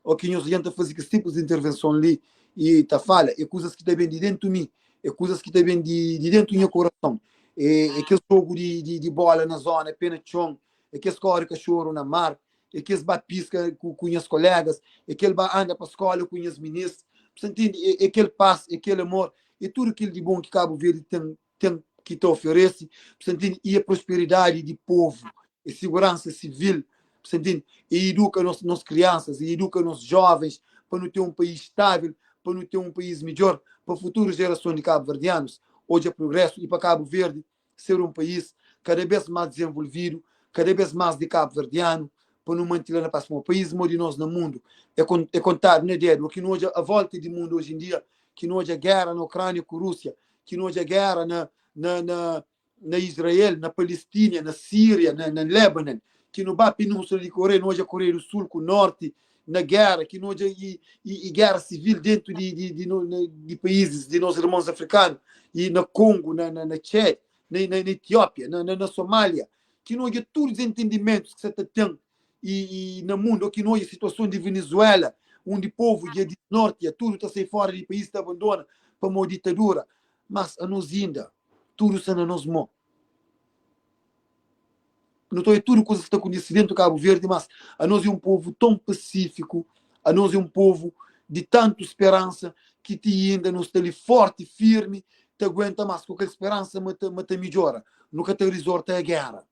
o ki nhos algen ta faze kes tipus di intervenson li i ta fala, é kuzas ki ta ben di dentu mi, é kuzas ki ta ben di di dentu nha kurason, é é kes jogu di di di bola na zona, pé na txon, é kes kore kaxoru na mar, é kes ba piska ku, ku nhas kolegas, é kel ba anda pa skola ku nhas minis. Você entende? É, é kel paz, é kel amor, é tudo aquilo de bom que Cabo Verde tem, tem que te oferece, você entende? E a prosperidade de povo, e segurança civil, você entende? E educa nos, nos crianças, e educa nos jovens para não ter um país estável, para não ter um país melhor, para futuras gerações de cabo-verdianos. Hoje é progresso e para Cabo Verde ser um país cada vez mais desenvolvido, cada vez mais de cabo-verdiano, para não manter lá na paz. O país de nós no mundo é, é contado na dedo. Que não a volta do mundo hoje em dia, que não há guerra na Ucrânia com a Rússia, que não há guerra na, na, na, na Israel, na Palestina, na Síria, na, na Líbano, que não vai Península de Coreia, não há Coreia do Sul com o Norte, na guerra, que não há e, e, e guerra civil dentro de, de, de, de, de países de nossos irmãos africanos, e na Congo, na, na, na Tchad, na, na, na Etiópia, na, na, na Somália, que não há todos os entendimentos que você tem e, e no mundo, que não há situação de Venezuela, onde o povo de norte, tudo está sair fora do país, está abandona para uma ditadura. Mas a nós ainda, tudo está na nossa mão. Não estou é tudo coisa que está acontecendo dentro do Cabo Verde, mas a nós é um povo tão pacífico, a nós é um povo de tanta esperança que te ainda nos está ali forte, firme, te aguenta mais com aquela esperança, mas te, mas te melhora. Nunca te resorta a guerra.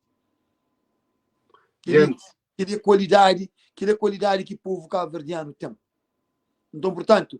Gente. Que é qualidade, que é qualidade que o povo cabo-verdiano tem. Então, portanto,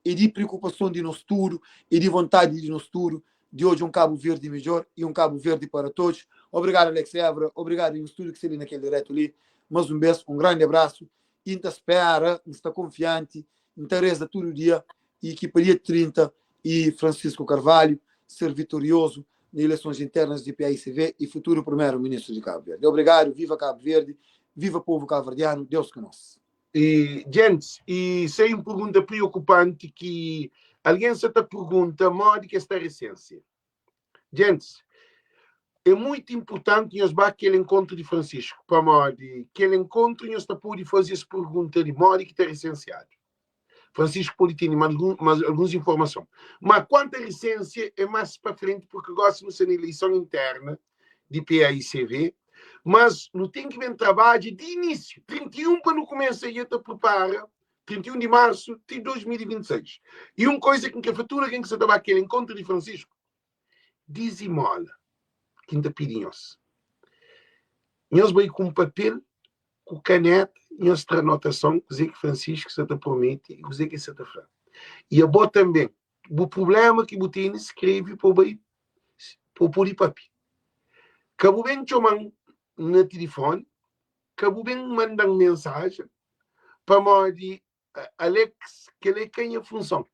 é de preocupação de nós tudo, é de vontade de nós tudo, de hoje um Cabo Verde melhor e um Cabo Verde para todos. Obrigado, Alex Évora. Obrigado, em tudo que se ali naquele direto ali. Mais um beijo, um grande abraço. E está espera, está confiante, está reza todo dia e que para dia 30 e Francisco Carvalho ser vitorioso nas eleições internas de PAICV e futuro primeiro-ministro de Cabo Verde. Obrigado, viva Cabo Verde, viva povo cabo-verdiano, Deus conosco. E, gents, e sem un pergunta preocupanti ki alguém sa ta pergunta modi ki es ta resensia. Gents, é muito importanti nhos ba kel enkontru di Francisco, pamodi kel enkontru nhos ta pode faze es pergunta di modi ki ta resensiadu. Francisco pode tene mais alguns informason. Mas quanto a recência é mais para frente, porque gosto de ser na eleição interna de PAICV, mas não tem que ver trabalho de início, 31 para não começa a te prepara, 31 de março de 2026. E uma coisa que a fatura quem que se trabalha aquele encontro de Francisco, dizimola, quem te pede nós. Nós vai com papel ku kaneta nhos tra anotason kuzê ki Francisco sa ta promete i kuzê ki el sa ta fla. I abo tanbê, bu prubléma ki bu tene, skrebe pa bu bai pa bu pode pâpia. Ka bu ben txoma-m na tilifóni, ka bu ben manda-m mensajen, pamodi Alex, kel-la é ka nha funson.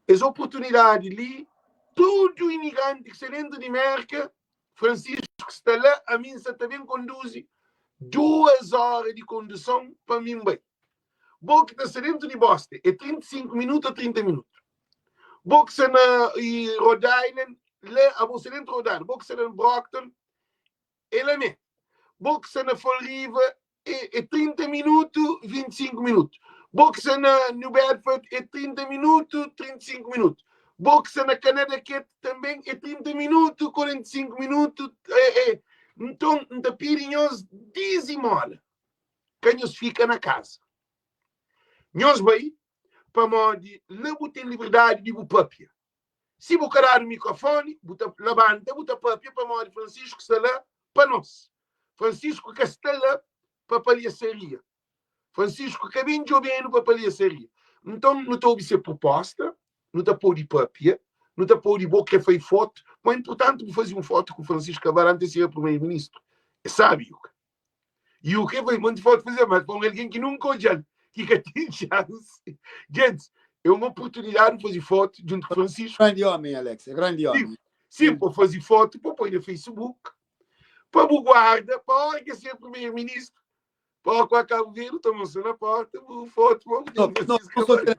Es oportunidadi li, tudu imigranti ki sta dentu di Mérka, Francisco sta la, ami N sa ta ben konduzi duas óra di konduson pa mi N bai. Bo ki ta sta dentu di Boston, é 35 minutu ô 30 minutu. Bo ki sta na Rhode Island, la, abo sta dentu Rhode Island, bo ki sta na Brockton, é la mé. Bo ki sta na Fall River, é, é 30 minutu, 25 minutu. Bo ki sta na New Bedford é 30 minutu, 35 minutu. Bo ki sta na Connecticut também é 30 minutu, 45 minutu. É, é. Nton, N ta pidi nhos dizimola, ka nhos fika na kaza. Nhos bai, pamodi la bu ten liberdadi di bu papia. Si bu ka dadu mikrofoni, bu ta labanta, bu ta papia pamodi Francisco sta la pa nos. Francisco ka sta la pa palhasaria. Francisco ka ben djobe-nu pa palhasaria. Nton, nu ta obi se proposta, nu ta pode papia, nu ta pode bo kre fai fotu, ma inportanti bu faze un fotu ku Francisco Cabral antis di ser primeiro-ministru. É sabi, Yuka. E o que foi muito forte fazer, mas para um alguém que nunca odjal, que ka tem chance. Gente, é uma oportunidade de fazer foto junto com Francisco. Grande homem, Alex, é grande homem. Sim, sim, para fazer foto, para pôr no Facebook, para o guarda, para a hora que ser primeiro-ministro, para o Cabo Verde, estamos na porta, foto, vamos não, não, não,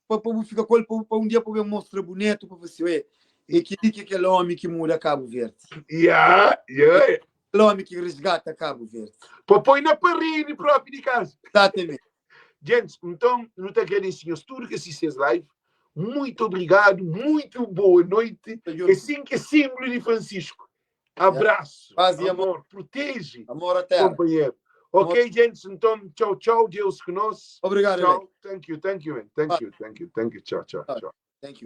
para para ficar com ele, para, para um dia poder mostrar bonito para você, é, é que que aquele homem que muda Cabo Verde. Yeah, yeah. Aquele homem que resgata Cabo Verde. Para pôr na parede próprio de casa. Exatamente. Gente, então, não te agradeço tudo que assististe live. Muito obrigado, muito boa noite. Assim que é símbolo de Francisco. Abraço, Paz e amor, protege, amor à terra. Companheiro. Ok, gente, então, tchau, tchau. Deus conosco. Obrigado, Tchau. Thank you, thank you, man. Thank you, thank you, thank you. Tchau, tchau, tchau. Thank you.